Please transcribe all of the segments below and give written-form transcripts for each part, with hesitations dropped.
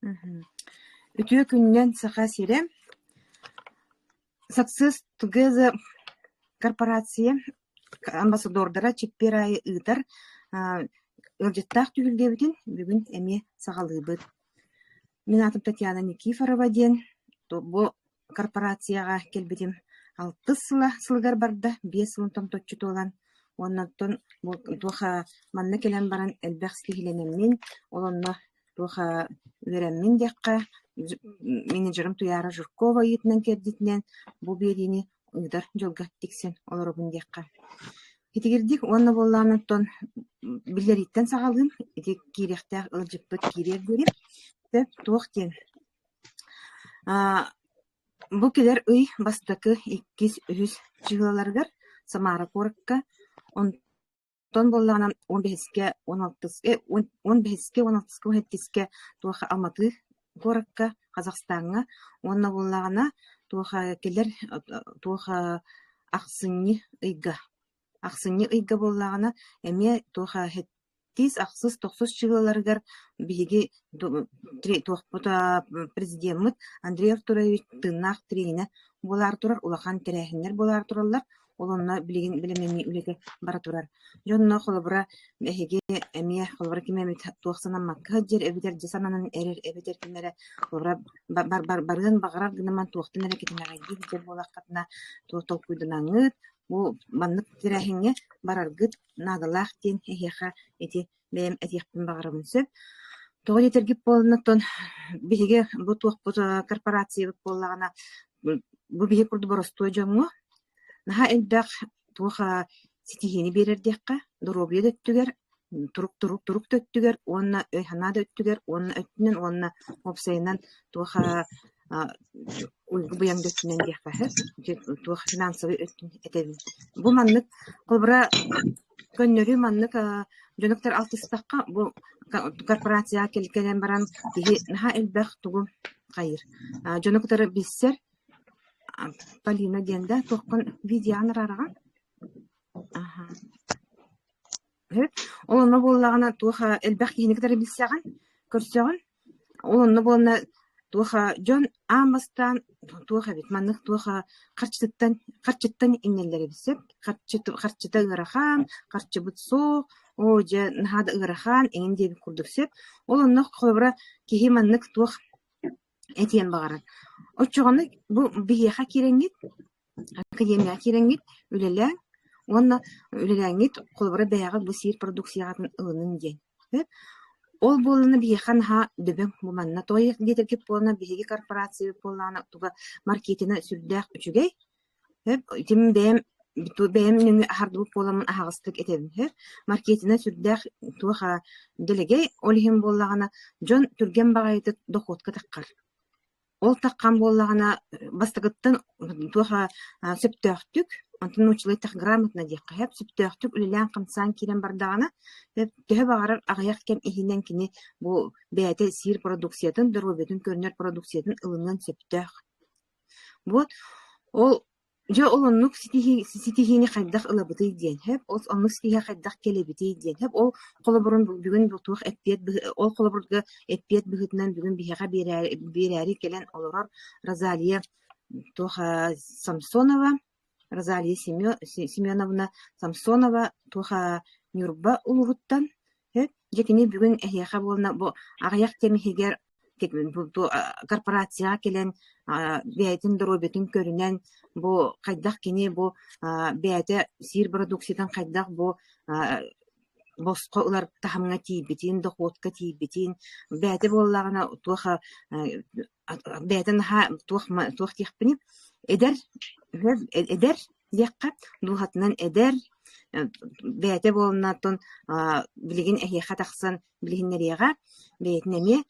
Үтүө күнүнэн Саха сирэ Success Together корпорация амбассадордара чиппиэр аайы ыытар ыалдьыттаах түһүлгэбитин бүгүн эмиэ саҕалыыбыт. Мин аатым Татьяна Никифорова диэн бу корпорацияҕа кэлбитим алтыс сыла сылыгар барда, 5 сылын томточчу туолан уонна оттон бу туох манна кэлэн баран элбэх ситиһиилэнэммин, ол онно туох үөрэммин диэххэ, менеджерым Туйаара Жиркова ыйыытынан-кэрдиитинэн бу биэриини ыытар дьолго тиксэн олоробун диэххэ. Итигирдик уонна буоллаҕына оттон биллэрииттэн саҕалыым, ити киириэхтээх ыалдьыппыт киириэр диэри. Туох диэн Бу кэлэр ый бастакы, иккис, үһүс чыһыаларыгар Самара куоракка, онтон буоллаҕына 15-кэ, 16-ка, 17-кэ туох Алматы куоракка, Казахстаҥҥа уонна буоллаҕына туох кэлэр туох ахсынньы ыйга ахсынньы ыйга буоллаҕына эмиэ туох Тиис ахсыс, тохсус чыһыыларыгар биһиги туохпут президеммыт Андрей Артурович тыыннаах тренинэ буолаары турар, улахан тэрээһиннэр буолаары тураллар. Ол онно билигин бэлэмнэнии үлэтэ бара турар. Дьонно холобура эһиги эмиэ холобура ким эмит туох санаммакка сылдьар эбэтэр дьэ сананан эрэр эбэтэр ким эрэ холобура барыан баҕарар гынан туохтан эрэ кэтэмэҕэйдии сылдьар буоллаххытына туох толкуйданаҥҥыт бу маннык тэрээһиҥҥэ бараргыт наадалаах диэн эһиэхэ ити бэйэм этиэхпин баҕарабын сөп. Тоҕо диэтэргит буоллунна оттон биһиги бу туохпут корпорациябыт буоллаҕына бу биһи курдук боростуой дьоҥҥо наһаа элбэх туох ситиһиини биэрэр диэххэ, доруобуйа да өттүгэр, турук турук турук да өттүгэр уонна өй-санаа да өттүгэр уонна өттүнэн уонна уопсайынан туох уйгу быйаҥ да өттүнэн диэххэ сөп, туох финансовый өттүн этэбин. Бу маннык холобура көннөрү маннык дьону кытары алтыстахха бу корпорацияҕа кэлэн баран киһи наһаа элбэх тугу хайыыр дьону кытары билсэр Полина диэн да туоххун видеоҕын араараҕын Аха Ол онно буоллаҕына туох элбэх киһини кытары билсэҕин, көрсөҕүн. Ол онно буолна туох дьон аан бастаан туох эбит маннык туох харчытыттан харчыттан иҥнэллэр эбит сөп. Харчы харчыта ыарахан, харчыбыт суох, оо дьэ наһаа да ыарахан эҥин диэбит курдук сөп. Ол онно холобура киһи маннык туох этиэн баҕарар. Оччоҕуна бу биһиэхэ киирэҥҥит Академияҕа киирэҥҥит үлэлээҥ уонна үлэлээҥҥит холобура бэйэҕит бу сиир продукцияҕытын ылыныҥ диэн. Ол буоллаҕына биһиэхэ наһаа дөбөҥ бу манна тоҕо диэтэргит буоллаҕына биһиги корпорациябыт буоллаҕына туга маркетина сүрдээх үчүгэй. Итим бэйэм бэйэм нөҥүө аһардыбыт буоламмын аһаҕастык этэбин. Маркетина сүрдээх туох дэлэгэй, ол иһин буоллаҕына дьон түргэн баҕайытык дохуотка таххар. Ол таххан буоллаҕына, бастакыттан туох сөптөөхтүк, онтон нууччалыы грамотно диэххэ сөп, сөптөөхтүк үлэлээн-хамсаан киирэн бардаҕына, төһө баҕарар аҕыйах кэм иһинэн кини бу бэйэтэ сиир продукциятын, доруобуйатын көрүнэр продукциятын ылыныан сөптөөх. Вот ол Дьэ, ол оннук ситиһии ситиһиини хайдах ылабытый диэн сөп, ол оннук ситиһии хайдах кэлэбитий диэн сөп. Ол холобурун бүгүн туох эппиэт ол холобурга эппиэт быһыытынан бүгүн биһиэхэ биэрээри, биэрээри кэлэн олорор Розалия туох Самсонова, Розалия Семеновна Самсонова туох Ньурба улууһуттан сөп. Дьэ кини бүгүн эһиэхэ буолна бу аҕыйах кэм иһигэр корпорацияҕа кэлэн бэйэтин доруобуйатын көрүнэн бу хайдах кини бу бэйэтэ сиир продукциятын хайдах бу босхо ылар таһымҥа тиийбитин, дохуотка тиийбитин, бэйэтэ буоллаҕына туох бэйэтэ наһаа туох туох диэхпиний эдэр эдэр диэххэ дууһатынан эдэр бэйэтэ буолна оттон билигин эһиэхэ тахсан билиһиннэриэҕэ бэйэтин эмиэ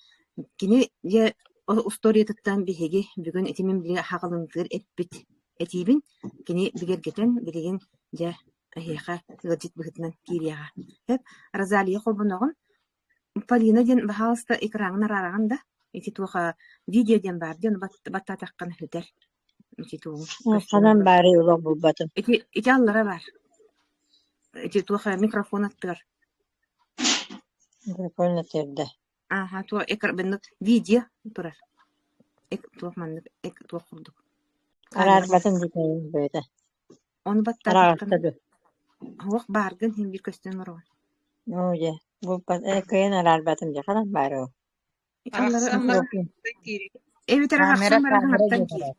кини дьэ устуоруйатыттан биһиги бүгүн ити мин били хаҕылыҥтыыр эппит этиибин кини бигэргэтэн билигин дьэ эһиэхэ ыалдьыт быһыытынан киириэҕэ. Сөп Розалия холбоноҕун Полина диэн баһаалыста экраҥҥын араараҕын да ити туох видео диэн баар диэн баттаатаххына сүтэр ити туоҕу Ханан баарый олох булбатым. Ити ити аллара баар. Ити туох микрофон аттыгар. Микрофон аттыгар да. Ааһа, туох экран видео турар. Туох маннык туох курдук. Камера Араарбатын диэтэйин бэйэтэ. Ону баттаатаххына Араҕаста дуо? Оһох бааргын иһин биир көстөн олороҕун. Оо дьэ, булбат ээ кыайан араарбатым дьэ ханан баар ол? Аллара Арахсан аллара баран киирии. эбэтэр Камера арахсан баран камера хаҥаттан диэн киир. эрэ.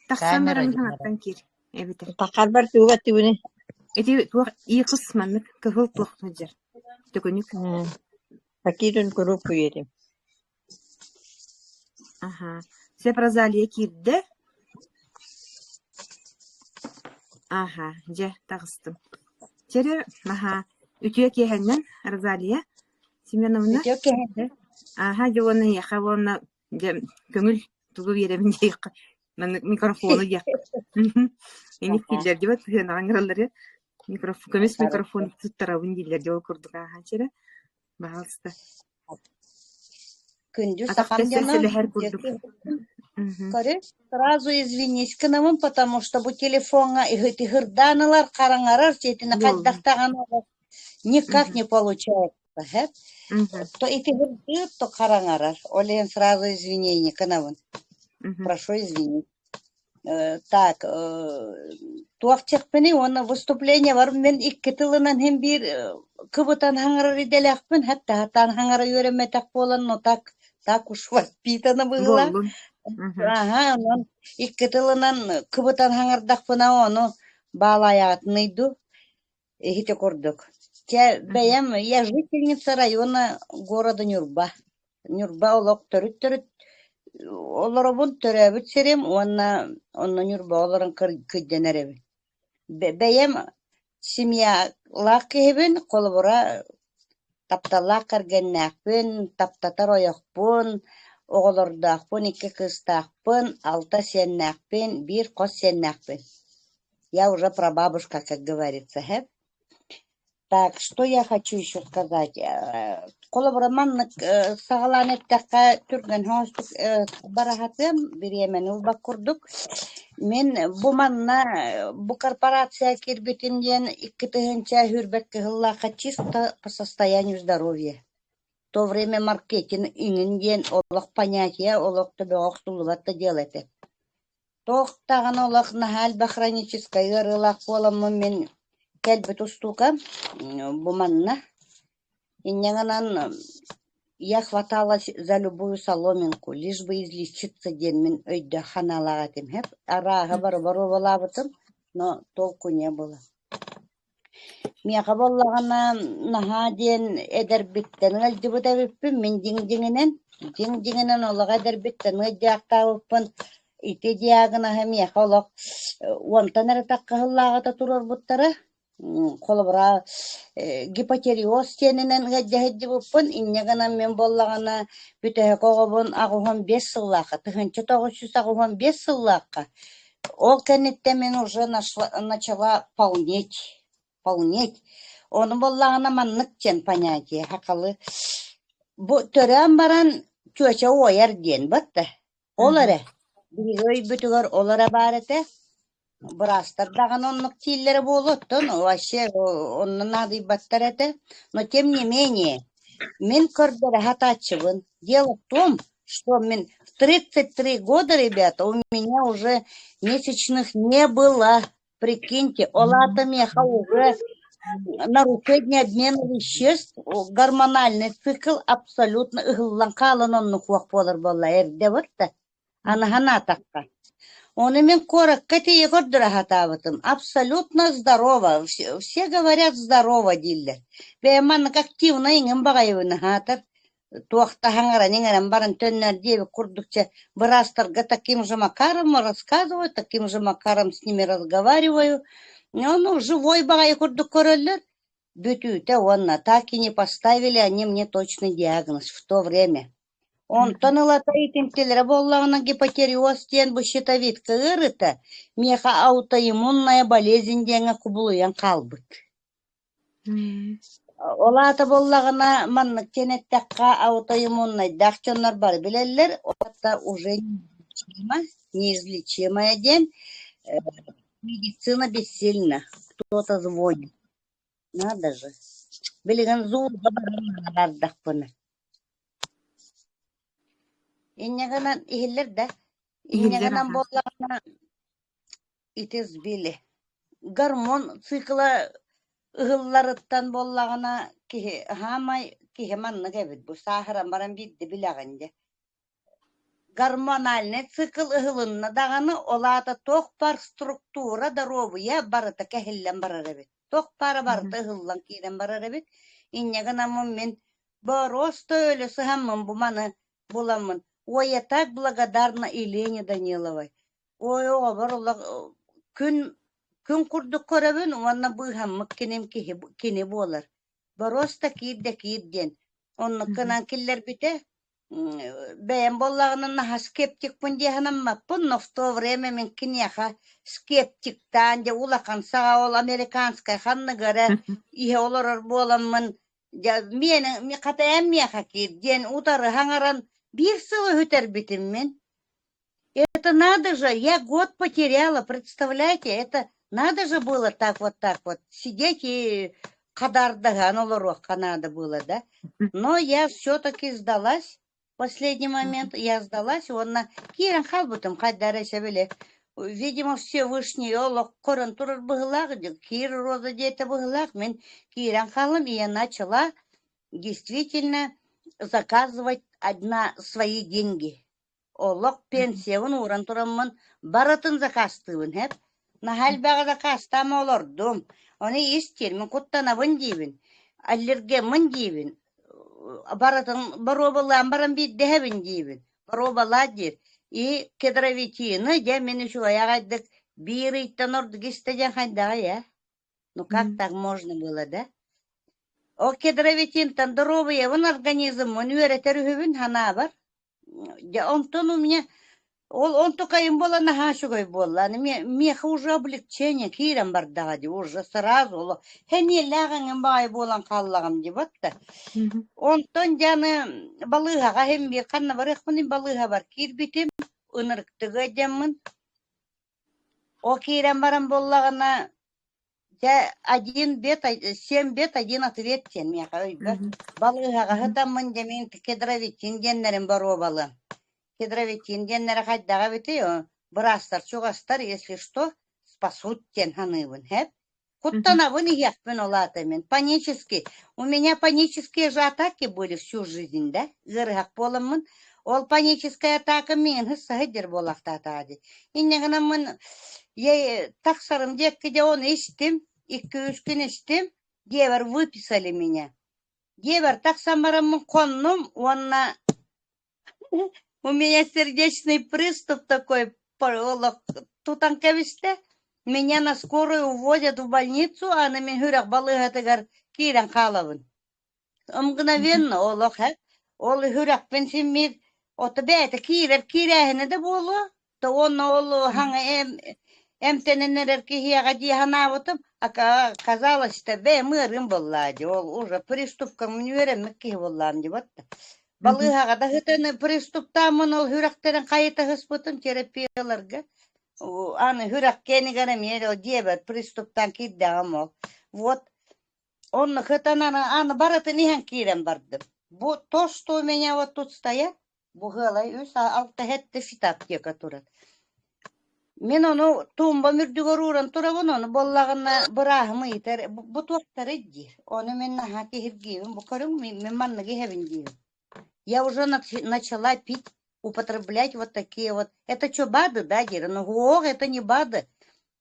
Тахсан Камера баран диэн эрэ. хаҥаттан киир эбэтэр. Таххарбар тугу эттибиний? Ити туох иикс маннык кыһыл туох сылдьар. Төкүнүк. Какие-то куруук күйэтим. Аха. Сөп Розалия киирдэ. Аха, дьэ, таҕыстым. Чэрэ, аха, үтүө киэһэннэн, Розалия Семеновна. Үтүө киэһэннэн. Аха, дьэ уонна эйиэхэ уонна дьэ көҥүл тугу биэрэбин диэххэ маннык микрофону диэххэ. Инник дииллэр дии сыанаҕа ыҥыраллар микрофон көмүс микрофон туттарабын дииллэр дии ол курдук ааһан чэрэ. Баһаалыста. Күндү Атах сахам тэссэн дьоно, сэлэһэр курдук. Мгм. Көрү, сразу извинись гынабын, потому что бу телефоҥҥа иһитиһырдаан ылар, хараҥарар, сиэтинэ Буолла. хайдах даҕаны никак Мгм. не получается, һэп? Мгм. То итиһирдиир, то хараҥарар. Ол иһин сразу извинение гынабын. Мгм. Прошу извинить. Так, туох диэхпиний уонна выступлениебар мин икки тылынан иһин биир кыбытан хаҥарар идэлээхпин, хатта хатаан хаҥара үөрэммэтэх буолан, но так так уж воспитана быһыылаах. Буоллун. Мгм. Аһа, онон икки тылынан кыбытан хаҥардахпына ону баалаайаҕытыный дуу, иһити курдук. Чэ, бэйэм я жительница района города Нюрба. Ньурба олох төрүт-төрүт олоробун, төрөөбүт сирим уонна онно Ньурба олорон кырдьан эрэбин. Бэйэм семьялаах киһибин, холобура, тапталлаах кэргэннээхпин, таптатар ойохпун, оҕолордоохпун, икки кыыстаахпын, алта сиэннээхпин, биир хос сиэннээхпин. Я уже прабабушка, как говорится, һэ. Так, что я хочу еще сказать? Холобура, маннык саҕалаан эттэххэ, түргэн соҕустук бараһатыам, бириэмэни ылбат курдук. Мин бу манна, бу корпорация киирбитим диэн 2000 сүүрбэт кыһыллаахха чисто по состоянию здоровья. В то время маркетинг иҥин диэн олох понятие олох да бөҕө охсуллубат да дьыала этэ. Туох даҕаны олох наһаа элбэх хроническай ыарыылаах буоламмын мин кэлбит устуукам бу манна. Инньэ гынан я хваталась за любую соломинку, лишь бы излечиться диэн мин өйдөөх санаалаах этим һэп. Арааһы бары боруобалаабытым, но толку не было. Миэхэ буоллаҕына наһаа диэн эдэрбиттэн ыалдьыбыт эбиппин, мин дьиҥ-дьиҥинэн, дьиҥ-дьиҥинэн олох эдэрбиттэн ыалдьаахтаабыппын. Ити диагноһы миэхэ олох уонтан эрэ таххаһыллааҕыта туруорбуттара. Холобура, гипотереоз диэнинэн ыалдьа сылдьыбыппын, инньэ гынан мин буоллаҕына бүтэһик оҕобун 85 сыллаахха, 1985 сыллаахха Ол кэнниттэн мин уже нашла, начала полнеть, полнеть. Ону буоллаҕына маннык диэн понятие сахалыы бу төрөөн баран чүөчэ уойар диэн батта. Ол Мгм. эрэ биһиги өйбүтүгэр ол эрэ баар этэ. Быраастар даҕаны оннук дииллэрэ буолуо, оттон вообще онно наадыйбаттар этэ. Но тем не менее мин көрдөрө сатааччыбын. Дело в том, что мин в 33 года, ребята, у меня уже месячных не было. Прикиньте, ол аата миэхэ уже нарушение обмена веществ, гормональный цикл абсолютно ыһыллан хаалан оннук суох буолар буолла эрдэ барда. Анаһан аатахха. Ону мин куоракка тиийэ көрдөрө сатаабытым. Абсолютно здорово. Все, все говорят здорово дииллэр. Бэйэм маннык активно иҥин баҕайыбын аһаатар. Туох да хаҥаран иҥэрэн баран төннөр диэбит курдук чэ быраастарга таким же макаром рассказываю, таким же макаром с ними разговариваю. Ну, живой баҕайы курдук көрөллөр. Бүтүүтэ уонна так и не поставили они мне точный диагноз в то время. Онтон ылата итинтилэрэ буоллаҕына гипотереоз диэн бу щитовидка ыарыыта миэхэ аутоиммунная болезнь диэҥҥэ кубулуйан хаалбыт. Ол аата буоллаҕына, маннык диэн эттэххэ, аутоиммуннайдаах дьоннор бары билэллэр, это уже неизлечимое диэн медицина бессильна, кто-то звонит. Надо же. Билигин зуулга баран бардахпына. Инньэ гынан иһиллэр да, инньэ Иһиллэр гынан аха. буоллаҕына ити сбили. Гормон цикла ыһылларыттан буоллаҕына киһи хаамай киһи маннык эбит бу сааһыран баран биирдэ билэҕин дьэ. Гормональнай цикл ыһылынна даҕаны, ол аата туох баар структура доруобуйа барыта кэһиллэн барар эбит. Туох баара барыта ыһыллан киирэн барар эбит. Инньэ гынаммын мин боруоста өлө сыһаммын бу маны буламмын Ой, я так благодарна Елене Даниловой. Ой, оҕобор олох күн күн курдук көрөбүн уонна быыһаммыт киним киһи кини буолар. Боруоста киир да киир диэн. Оннук гынан киллэрбитэ. Бэйэм буоллаҕына наһаа скептикпын дии санаммаппын, но в то время мин киниэхэ скептиктаан дьэ улахан саҕа ол американскай ханнык эрэ иһэ олорор буоламмын дьэ миэнэ хата эн миэхэ киир диэн утары хаҥаран биир сыл үһүтэрбитим мин. Это надо же, я год потеряла, представляете, это надо же было так вот так вот сидеть и хадардаһан олоруохха надо было, да? Но я все-таки сдалась, последний момент я сдалась, уонна киирэн хаалбытым хайда эрэ сэбиле. Видимо, Всевышний олох көрөн турар быһыылаах, киир Роза диэтэ быһыылаах, мин киирэн хааллым, и я начала действительно заказывать одна свои деньги. Олох пенсиябын ууран тураммын барытын заказтыыбын һэп. Наһаа элбэҕи заказтаама олордум. Ону ис тиэрмин куттанабын диибин, аллергеммын диибин, барытын боруобалаан баран биирдэһэбин диибин. Боруобалаа диир. И кедровитины дьэ мин үчүгэй аҕайдык биир ыйтан ордук истэ диэн хайдаҕый ээ? Ну как так можно было, да? Ол кедровитинтан доруобуйабын организммын үөрэтэр үһүбүн санаабар. Дьэ онтон у меня ол онтукайым буолан наһаа үчүгэй буолла. Аны миэхэ уже облегчение киирэн бардаҕа дии уже сразу олох сэниэлээх эҥин баҕайы буолан хааллаҕым дии батта. Онтон дьэ аны балыыһаҕа иһин биир ханна барыахпыный балыыһабар киирбитим ынырыктыгы дьэммин. Ол киирэн баран буоллаҕына Дьэ, один бед, семь бед, один ответ диэн миэхэ өйбөр. Балыыһаҕа сытаммын дьэ мин кедровитин диэннэрин боруобалыам. Кедровитин диэннэрэ хайдаҕа эбитий, быраастар чугастар, если что, спасут диэн саныыбын, һэп. Куттанабын иһиэхпин ол аата мин. Панический. У меня панические же атаки были всю жизнь, да? Ыарыһах буоламмын. Ол паническая атака миигин саһыдьар буолаахтаатаҕа дии. Инньэ гынаммын тахсарым диэкки дьэ ону истим, икки-үс күн истим, дьиэбэр выписали меня. Дьиэбэр тахсан бараммын хоннум уонна у меня сердечный приступ такой тутан кэбистэ. Меня на скорую увозят в больницу, аны мин сүрэх балыыһатыгар киирэн хаалабын. Мгновенно олох ээ. Ол үһүрэхпин симмиир ото бэйэтэ киирэр киирээһинэ да буолуо, то уонна ол хаҥа эм эмтэнэн эрэр киһиэхэ дии санаабытым, оказалось-то бэйэм ыарыым буоллаа дии, ол уже приступка мин үөрэммит киһи буоллаам дии батта. Балыыһаҕа да сытан приступтааммын ол сүрэхтэрин хайыта сыспытым терапияларга. Аны сүрэх киэнигэр эмиэ дьиэбэр приступтаан киирдэҕим ол. Вот Онно сытан аны, аны барытын иһэн киирэн бардым. Бу то, что у меня вот тут стоят, бу ыалай үс алта сэттэ фитоаптека турар. Мин ону туумбам үрдүгэр ууран турабын, ону буоллаҕына бырааһым ыйытар, бу туохтарый диир. Ону мин наһаа киһиргиибин, бу көрүҥ, мин манныгы иһэбин диибин. Я уже начала пить, употреблять вот такие вот. Это что, БАДы, да, диир? Ну, ох, это не БАДы.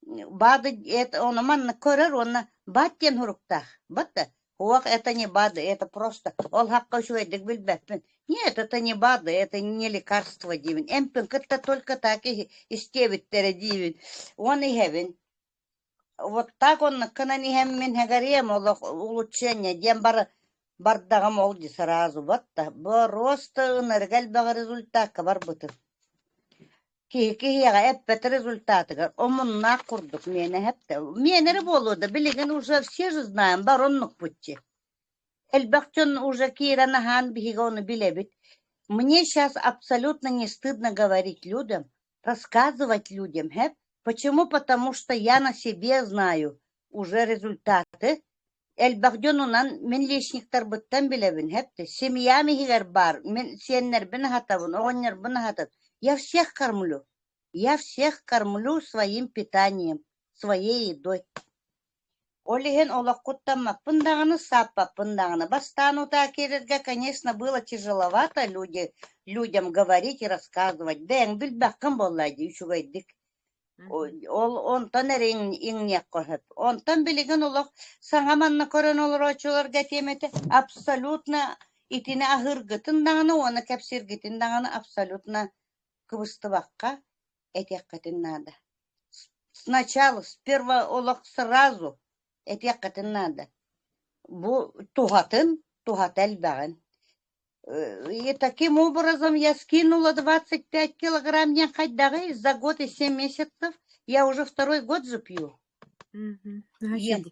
БАДы, это ону манна көрөр уонна БАД диэн суруктаах. Батта. Ох, это не БАДы, это просто ол хакка үчүгэйдик билбэппин. Нет, это не БАДы, это не лекарство диибин. Эмпин кытта только так истиэбиттэрэ диибин. Уон иһэбин. Вот так оннук гынан иһэммин эгэриэм олох улучшение диэн бар бардаҕым ол дии сразу батта просто ынырык элбэх результакка барбытым. Киһи киһиэхэ эппэт результатыгар омуннаах курдук миэнэ эһэптэ. Миэнэ эрэ буолуо да билигин уже все же знаем бар оннукпут дии. Элбэх дьон уже киирэн аһаан биһиги ону билэбит. Мне сейчас абсолютно не стыдно говорить людям, рассказывать людям, һэп. Почему? Потому что я на себе знаю уже результаты. Элбэх дьонунан мин личниктарбыттан билэбин, һэптэ. Семьям иһигэр баар, мин сиэннэрбин аһатабын, оҕонньорбун аһатабын. Я всех кормлю. Я всех кормлю своим питанием, своей едой. Ол иһин олох куттаммаппын даҕаны, сааппаппын даҕаны. Бастаан утаа киирэргэ, конечно, было тяжеловато люди, людям говорить и рассказывать. Бэйэҥ билбэххин буолла дии үчүгэйдик. Ол онтон эрэ иҥниэххэ сөп. Онтон билигин олох саҥа манна көрөн олорооччуларга этиэм этэ, абсолютно итини аһыыргытын даҕаны уонна кэпсииргитин даҕаны абсолютно кыбыстыбакка этиэххитин наада. Сначала, сперва олох сразу этиэххитин наада. Бу туһатын, туһата элбэҕин. И таким образом я скинула 25 килограмм диэн хайдаҕый за год и 7 месяцев. Я уже второй год же пью. Ем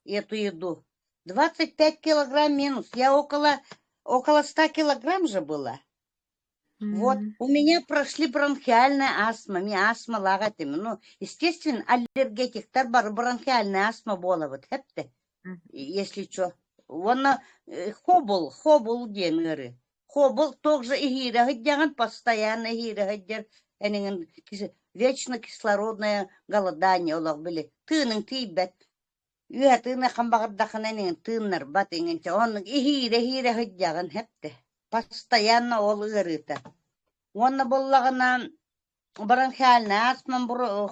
эту еду. 25 килограмм минус. Я около, около 100 килограмм же была. Вот, у меня прошли бронхиальная астма, ми астмалаах этим. Ну, естественно, аллергетиктар бары бронхиальная астма буолабыт, хэпте, если что. Уонна хобул, хобул диэн ыарыы. Хобул тоже иһиирэ сылдьаҕын, постоянно иһиирэ сылдьар, эниҥин вечно кислородное голодание олох били. Тыыныҥ тиийбэт. Үөһэ тыыныаххын баҕардаххына эниҥин тыыннарбат иҥинчэ оннук иһиирэ-иһиирэ сылдьаҕын һэптэ постоянно ол ыарыыта. Уонна буоллаҕына бронхиальнай астмам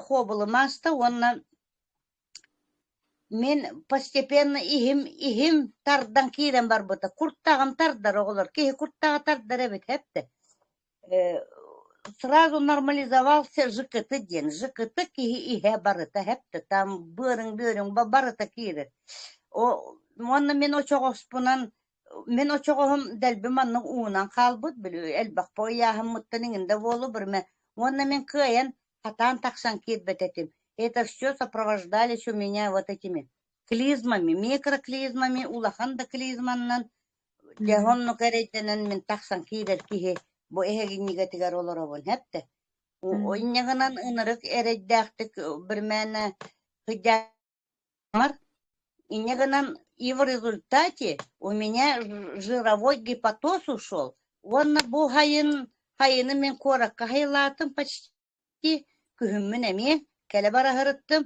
хобулум ааста уонна мин постепенно иһим иһим тардан киирэн барбыта. Куртаҕым тардар оҕолор киһи куртаҕа тардар эбит һэптэ сразу нормализовался ЖКТ диэн. ЖКТ киһи иһэ барыта һэптэ там быарыҥ бүөрүҥ барыта киирэр. Уонна мин очоҕоспунан мин очоҕоһум дэлби маннык уунан хаалбыт били элбэх ыйааһыммыттан иҥин да буолуо бирмэ уонна мин кыайан хатаан тахсан киирбэт этим. Это все сопровождались у меня вот этими клизмами, микроклизмами, улахан да клизманнан Дьэ, оннук эрэйдэнэн мин тахсан киирэр киһи бу эһэгинньигэтигэр олоробун эптэ. Инньэ гынан ынырык эрэйдээхтик бирмээнэ сыдьаамар. Инньэ гынан и в результате у меня жировой гепатоз ушел. Уонна бу хайын хайыны мин куоракка хайылаатым почти Күһүммүн эмиэ кэлэ бара сырыттым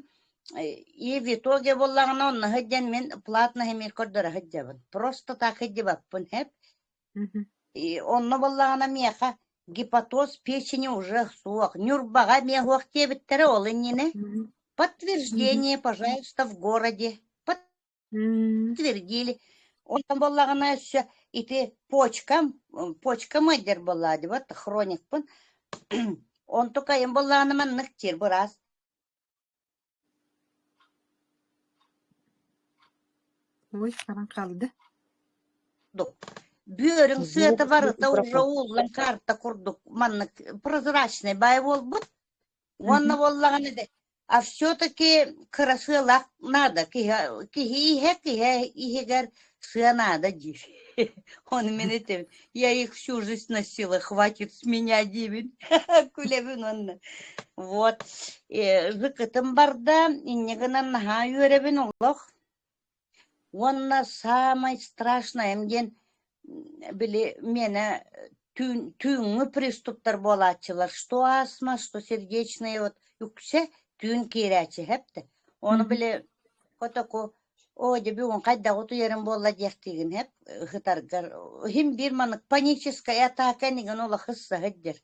и в итоге буоллаҕына онно сылдьан мин платно эмиэ көрдөрө сылдьабын. Просто так сылдьыбаппын һэп. И онно буоллаҕына миэхэ гепатоз печени уже суох. Ньурбаҕа эмиэ суох диэбиттэрэ ол иннинэ. Подтверждение, пожалуйста, в городе. Подтвердили. Онтон буоллаҕына өссө ити почкам, почкам ыалдьар буоллаа дии, вот хроникпын. Онтукайым буоллаҕына маннык диир быраас. Ой, баран хаалды. Бүөрүҥ сыата Звук барыта уже пропал. ууллан карта курдук маннык прозрачный бай буолбут. Уонна буоллаҕына да а все-таки кыра сыалаах наада киһи киһи иһэ киһи иһигэр сыа наада диир. Он мин этим я их всю жизнь носила, хватит с меня диибин. Күлэбин уонна. Вот. Зыкытым барда, инньэ гынан наһаа үөрэбин олох. Уонна саамай страшное диэн били миэнэ түүн түүҥҥү приступтар буолааччылар что астма, что сердечные вот үксэ түүн киирээччи һэптэ. Ону били котоку оо дьэ бүгүн хайдах утуйарым буолла диэхтиигин һэп ыһытаргар иһин биир маннык паническая атака инигин олох ысса сылдьар.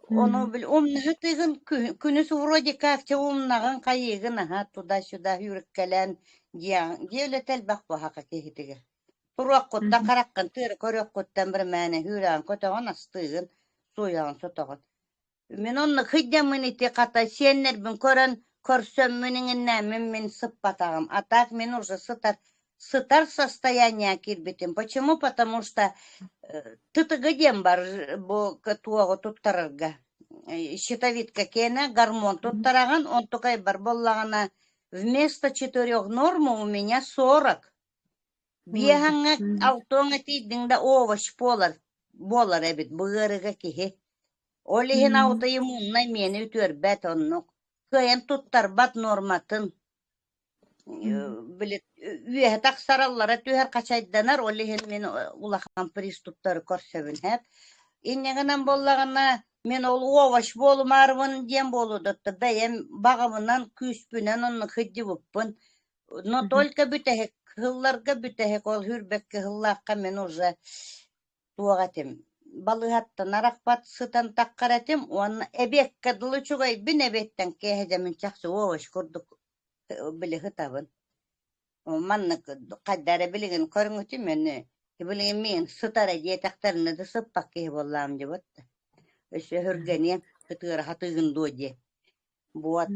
Ону били умнаһытыгын күнүс вроде как чэ умнаҕын хайыыгын аһа туда-сюда үүрүккэлээн дьиэҕин дьиэ үлэтэ элбэх буоһаха киһитигэр. Туруоххуттан хараххын тыыра көрүөххүттэн бір мээнэ үүрэҕин көтөҕөн астыыгын, сууйаҕын сотоҕун. Мин оннук сылдьаммын ити хата сиэннэрбин көрөн көрсөммүн иҥиннээммин мин сыппатаҕым. А так мин уже сытар сытар состояние киирбитим. Почему? Потому что тытыгы диэн бар бу туоҕу туттарарга. Щитовидка киэнэ гормон туттараҕын, онтукайбар буоллаҕына вместо четырех нормы у меня 40. Биэһэҥҥэ алтыаҥҥа тиийдиҥ да овощ буолар буолар эбит бу ыарыыга киһи. Ол иһин аутоиммуннай миэнэ үтүөрбэт оннук. Кыайан туттарбат нуорматын. Били үөһэ тахсараллара түһэр хачайданар, ол иһин мин улахан приступтары көрсөбүн һэп. Инньэ гынан буоллаҕына, мин ол овощ буолумаарыбын диэн буолуо да бэйэм баҕабынан, күүспүнэн оннук сылдьыбыппын. Но только бүтэһик сылларга бүтэһик ол сүүрбэккэ сыллаахха мин уже туох этим, балыыһаттан арахпат сытан таххар этим уонна эбиэккэ дылы үчүгэйбин эбиэттэн киэһэ дьэ мин чахчы овощ курдук били сытабын. Маннык хайда эрэ билигин көрүҥүтүм мин билигин миин сытара диэтэхтэринэ да сыппат киһи буоллаҕым дьэ да. Өссө өһүргэниэм, ытыара сатыыгын дуо диэн. Вот.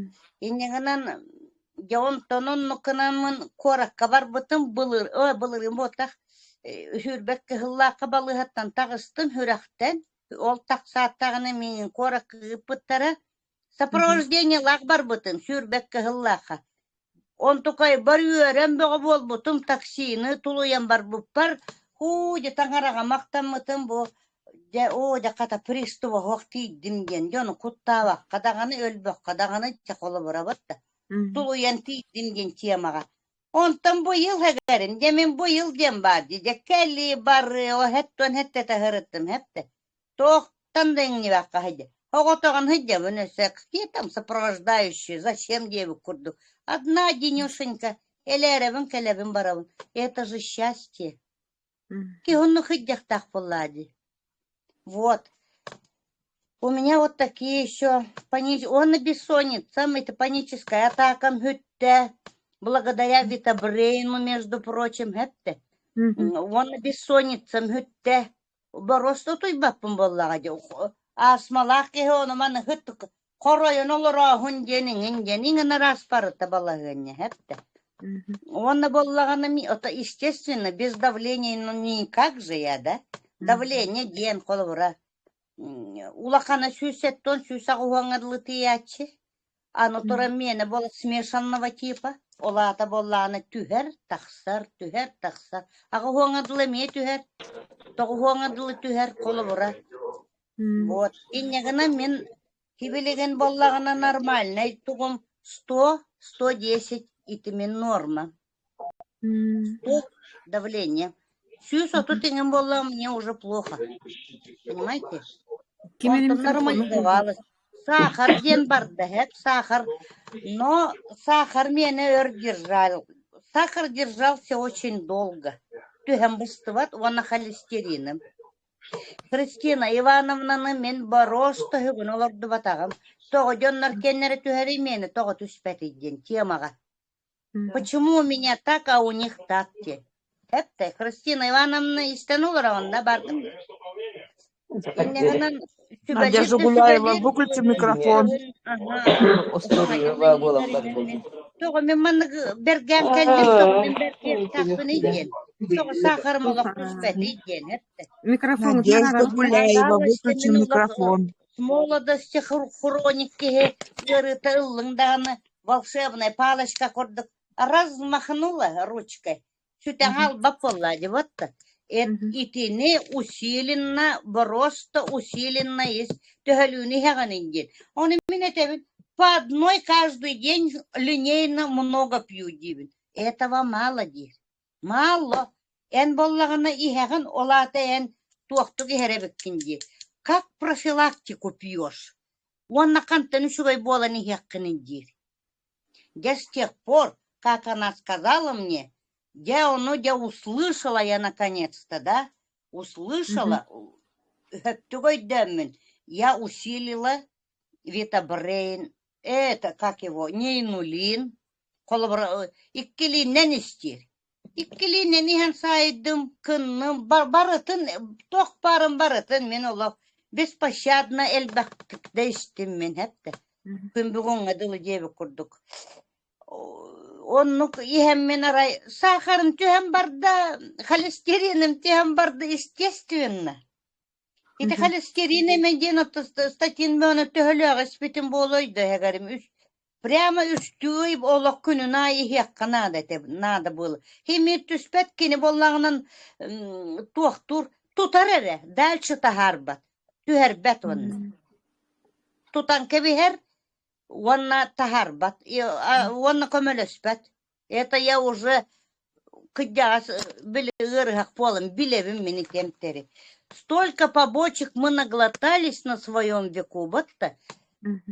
Инньэ гынан дьэ онтон оннук гынаммын куоракка барбытым былыр ой былырыын буолтах сүүрбэт кыһыллаахха балыыһаттан таҕыстым сүрэхтэн ол тахсааттаҕына миигин куоракка ыыппыттара сопровождениелаах барбытым сүүрбэт кыһыллаахха Онтукайбар үөрэн бөҕө буолбутум, таксины тулуйан барбыппар, һуу дьэ таҥараҕа махтаммытым бу дьэ оо дьэ хата пристуба суох тиийдим диэн дьону куттаабакка даҕаны өлбөххө даҕаны дьэ холобурабыт да тулуйан тиийдим диэн темаҕа. Онтон быйыл һэгэрин дьэ мин быйыл диэн баар дии дьэ кэлии барыы о һэттон һэттэтэ сырыттым һэптэ Туохтан да иҥнибэххэ сылдьа. Оҕотоҕун сылдьабын өссө какие там сопровождающие, зачем диэбит курдук. Одна одинешенька элээрэбин кэлэбин барабын. Это же счастье. Киһи оннук сылдьыахтаах буоллаа дии. Вот. У меня вот такие еще пани... Он и бессонница, это паническая атака бүттэ. Благодаря Витабрейну, между прочим, это. Он и бессонница бүттэ. Боруоста утуйбаппын буоллаҕа дии, астмалаах киһи ону-маны хоройон олорооһун диэн иҥин диэн иҥин араас барыта балаһыанньа эптэ. Уонна буоллаҕына это естественно без давления ну никак же я да давление диэн холобура улахана 170 180 дылы тиийээччи Аны туран миэнэ буола смешанного типа, ол аата буоллаҕына түһэр, тахсар, түһэр, тахсар. Аҕыһуоҥа дылы эмиэ түһэр, тоҕуһуоҥа дылы түһэр, холобура. Вот. Инньэ гынан мин сибилигин буоллаҕына нормальнай тугум 100, 110 ити мин норма. 100 давление. 130 иҥин буоллаҕына мне уже плохо. Понимаете? Ким Онтон эрэ микрофону нормализовалась. Сахар диэн барда һэп, сахар. Но сахар миэнэ өр держал. Сахар держался очень долго. Түһэн быстыбат уонна холестериным. Христина Ивановнаны мин боруос тоһугун олордубатаҕым. Тоҕо дьоннор кэннэрэ түһэрий миэнэ тоҕо түспэтий диэн темаҕа. Почему у меня так, а у них так диэн. Эптэ Христина Ивановна истэн олороҕун да бардым. Инньэ гынан Надя сүбэлиир да Жугуляева, сүбэлиир. выключи микрофон. Аһаа. Остуоруйаҕа буолаллар буолбут. Тоҕо мин маннык бэргээн кэллим, тоҕо мин бэргиэхтээхпиний диэн. Тоҕо саахарым олох түспэтий диэн эптэ. Микрофон Надежда Гуляева, Пожалуйста, выключи мин олох микрофон. с молодости хроник киһи ыарыыта ыллыҥ даҕаны волшебная палочка курдук размахнула ручкой сүтэҕэ албап буолла дии буотта итини усиленно просто усиленно есть төһөлүүнү иһэҕинин диэн ону мин этэбин по одной каждый день линейно много пью диибин этого мало диир мало эн буоллаҕына иһэҕин ол аата эн туохтук иһэр эбиккин диир как профилактику пьешь уонна хантан үчүгэй буолан иһиэххиний диир Дьэ с тех пор, как она сказала мне, дьэ ону дьэ услышала я наконец-то, да, услышала, өттүк өйдөөммүн, я усилила Витабрейн, это, как его, не инулин, холобура, иккилииннэн истиир. Иккилиинэн иһэн саайдым, кынным, барытын, туох баарын барытын мин олох беспощадно элбэхтик да истим мин эптэ. Күн бүгүҥҥэ дылы диэбит курдук. Оннук иһэммин арай сахарым түһэн барда, холестериным түһэн барда, естественно. Ити холестерин эмэ диэн статин мөөнө төһөлөөх испитим буолуой да эһэгэрим үс прямо үстүү ый олох күнүн аайы иһиэххэ наада этэ наада буола. Химиир түспэт кини буоллаҕынан туохтуур тутар эрэ дальше таһаарбат түһэрбэт уонна тутан кэбиһэр уонна таһаарбат уонна көмөлөспөт. Это я уже кырдьаҕас били ыарыһах буолан билэбин мин итиэмтэри. Столько побочек мы наглотались на своем веку, вот-то.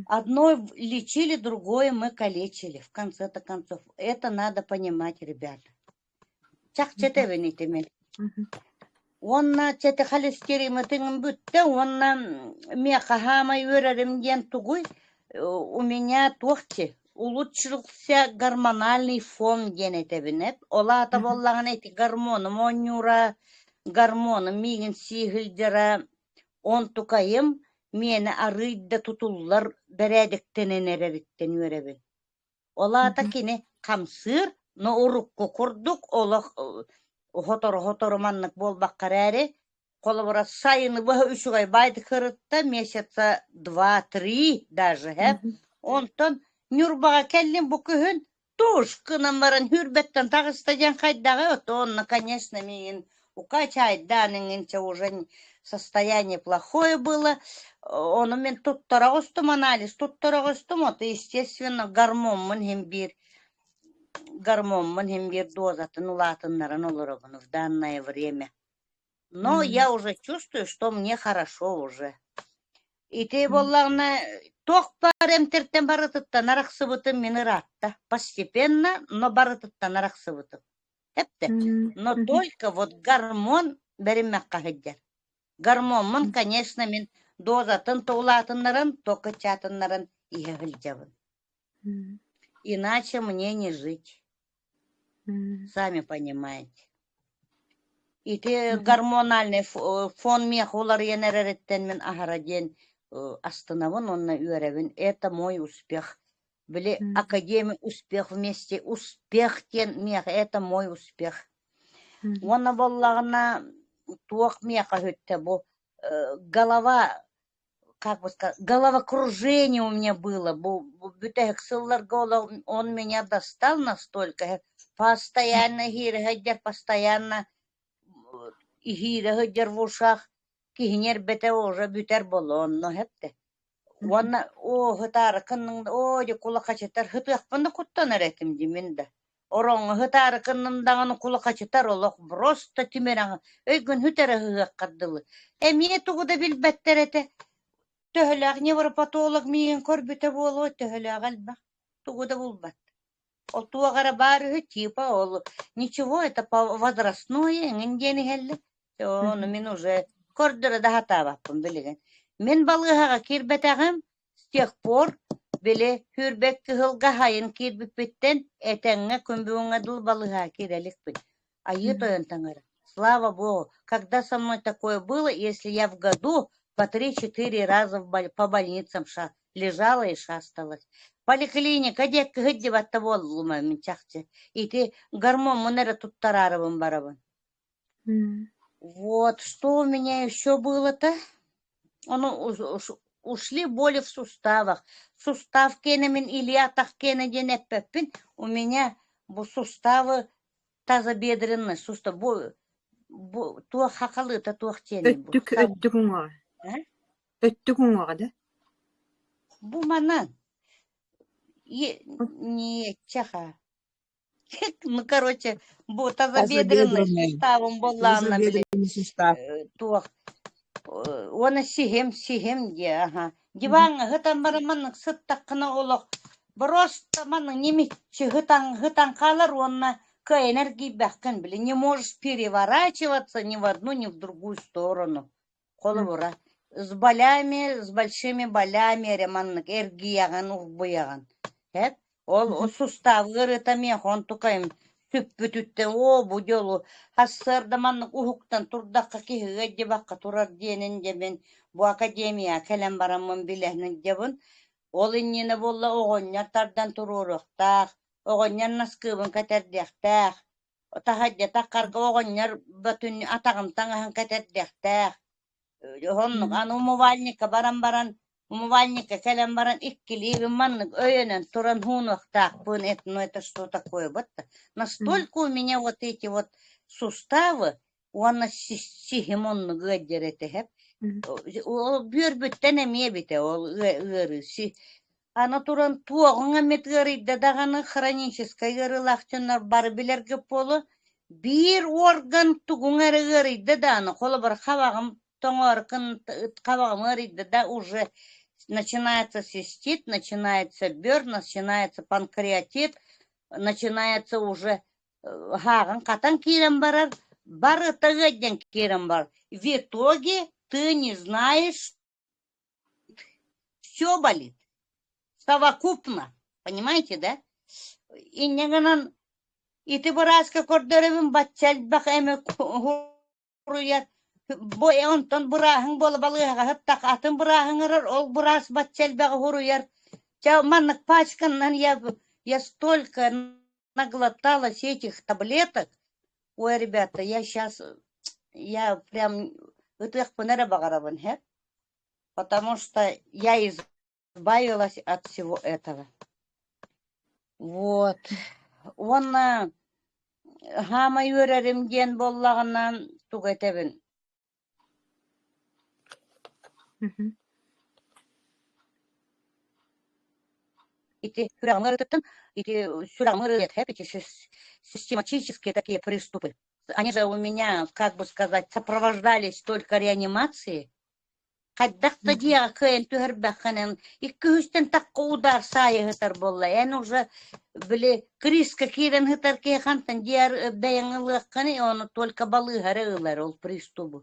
Одно лечили, другое мы калечили, в конце-то концов. Это надо понимать, ребята. Чахчы этэбин ити мин. Уонна чэ холестериммытын бүттэ уонна миэхэ хаамай үөрэрим диэн тугуй у меня туох чи улучшился гормональный фон диэн этэбин эп ол аата буоллаҕына ити гормоным оонньуура гормоным миигин сии сылдьара онтукайым миэнэ арыый да тутуллар бэрээдэктэнэн эрэриттэн үөрэбин Ол аата кини хамсыыр, но урукку курдук олох сотору-сотору маннык буолбакка эрээри, холобура сайыны быһа үчүгэй баайдык сырытта месяца два-три даже һэ. Онтон Ньурбаҕа кэллим бу күһүн туш гынан баран сүүрбэттэн таҕыста диэн хайдаҕый ото онно конечно миигин укачайдаан иҥинчэ уже состояние плохое было ону мин туттара оҕустум анализ туттара оҕустум ото естественно гормоммун иһин биир гормоммун иһин биир дозатын улаатыннаран олоробун в данное время но я уже чувствую что мне хорошо уже ити буоллаҕына туох баар эмтэртэн барытыттан арахсыбытым мин ыраатта постепенно но барытыттан арахсыбытым Эптэ. Но только вот гормон бэриммэххэ сылдьар. Гормоммун, конечно, мин дозатын то улаатыннаран, то кыччаатыннаран иһэ сылдьабын. Иначе мне не жить. Сами понимаете. Ити гормональный фон миэхэ уларыйан эрэриттэн мин аһара диэн астынабын уонна үөрэбин. Это мой успех. Били академия успех вместе успех диэн миэхэ это мой успех. Уонна буоллаҕына туох миэхэ үһүттэ бу голова как бы сказать головокружение у меня было бу бүтэһик сылларга он меня достал настолько постоянно иһиирэ сылдьар постоянно иһиирэ сылдьар в ушах киһини эрбэтэ уже бүтэр буолла онно эптэ Уонна оо һытаарыкынныҥ оо дьэ кулахачытар һытыахпын да куттанар этим дии мин да. Ороҥҥо һытаарыкынным даҕаны кулахачытар олох просто тимирэҕи өйгүн сүтэрэ сыһыаххар дылы. Эмиэ тугу да билбэттэр этэ. Төһөлөөх невропатолог миигин көрбүтэ буолуо, төһөлөөх элбэх, тугу да булбат. Ол туох эрэ баар үһү, типа ол ничего, это по возрастное эҥин диэн иһэллэр. Ону мин уже көрдөрө да сатаабаппын билигин. Мин балыыһаҕа киирбэтэҕим с тех пор били сүүрбэт кыһылга сайын киирбиппиттэн этэҥҥэ күн бүгүҥҥэ дылы балыыһаҕа киирэ иликпин. Айыы тойон таҥара, слава богу, когда со мной такое было, если я в году по три-четыре раза по больницам лежала и шасталась. Поликлиника диэки сылдьыбатта буоллум мин чахчы. Ити гормоммун эрэ туттараарыбын барабын. Вот, что у меня еще было-то? Ону ушли боли в суставах. Сустав киэнэ мин Илья атах киэнэ диэн эппэппин. У меня бу суставы тазобедренный сустав. Бу, бу туох хахалыыта туох диэний бу? Өттүк өттүк уҥуоҕа. А? Өттүк уҥуоҕа да? Бу манан. Не, чаха. Ну, короче, бу тазобедренный Тазобедренный. суставым буоллаҕына били Тазобедренный сустав. туох уонна сиһим сиһим диэ аха диваҥҥа сытан баран маннык сыттаххына олох просто маннык ньимиччи сытан сытан хаалар уонна кыайан эргийбэххин били не можешь переворачиваться ни в одну ни в другую сторону Холобура, с болями, с большими болями эрэ маннык эргийэҕин, урбуйаҕын. Эт ол сустаав ыарыыта миэхэ онтукайым сүппүтүттэн оо бу дьолу сарсыарда маннык уһуктан турдахха киһи ыалдьыбакка турар диэнин дьэ мин бу академияҕа кэлэн бараммын билэн сылдьабын. Ол иннинэ буолла оҕонньор тардан туруоруохтаах, оҕонньор наскыыбын кэтэрдиэхтээх, Таһырдьа таххарга оҕонньор бөтүн атаҕын таҥаһын кэтэрдиэхтээх. Оннук аны умывальникка баран баран, умывальникка кэлэн баран иккилиибин маннык өйөнөн туран хуунуохтаахпын, это ну это что такое вот Настолько у меня вот эти вот суставы уонна сиһим оннук ыалдьар этэ һэп. Ол бүөрбүттэн эмиэ эбитэ ол ыарыы. Аны туран туоҕуҥ эмит ыарыйда даҕаны хроническай ыарыылаах дьоннор бары билэргэ буолуо, биир орган тугуҥ эрэ ыарыйда даҕаны, холобур, хабаҕым тоҥоору хабаҕым ыарыйда да уже начинается цистит, начинается бөр, начинается панкреатит, начинается уже һааҕын хатан киирэн барар, барыта ыаддьан киирэн барар. В итоге ты не знаешь, все болит. Совокупно. Понимаете, да? Инньэ гынан ити бырааска көрдөрөбүн бачча элбэх эми хуруйар. Бу онтон бырааһыҥ буола балыыһаҕа сыттах атын бырааһыҥ ырар, ол быраас бачча элбэҕи хуруйар. Чэ маннык пачканан я, я столько наглоталась этих таблеток. Ой, ребята, я сейчас, я прям ытыахпын эрэ баҕарабын, һэ? Потому что я избавилась от всего этого. Вот. Уонна хаамай үөрэрим диэн буоллаҕына тугу этэбин? Ити сүрэҕим ыарыытыттан, ити сүрэҕим ыарыыта эти систематические такие приступы. Они же у меня, как бы сказать, сопровождались только реанимацией. Хайдах да дьиэҕэ кыайан түһэрбэххинэн, икки-үстэн тахха удар саайыһытар буолла. Эн уже били криска киирэн сытар киһи хантан дьиэр бэйэҥ ылыаххыный, ону только балыыһа эрэ ылар ол пристубу.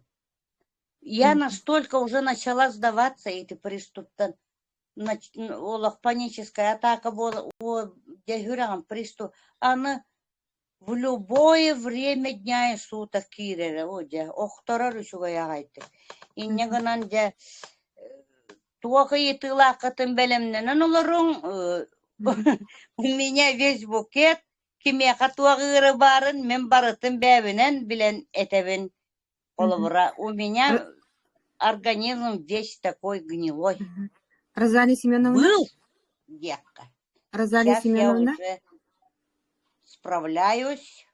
Я настолько уже начала сдаваться эти приступтан. Олох паническая атака буола дьэ сүрэҕим приступ. Аны В любое время дня и суток киирэрэ, оо дьэ, охторор үчүгэй аҕайдык. Инньэ гынан дьэ туох ыйытыылааххытын бэлэмнэнэн олоруҥ, у меня весь букет, кимиэхэ туох ыыры баарын мин барытын бэйэбинэн билэн этэбин. Холобура, у меня организм весь такой гнилой. Розалия Семеновна? Был диэххэ. Розалия Сейчас я Семеновна? уже справляюсь,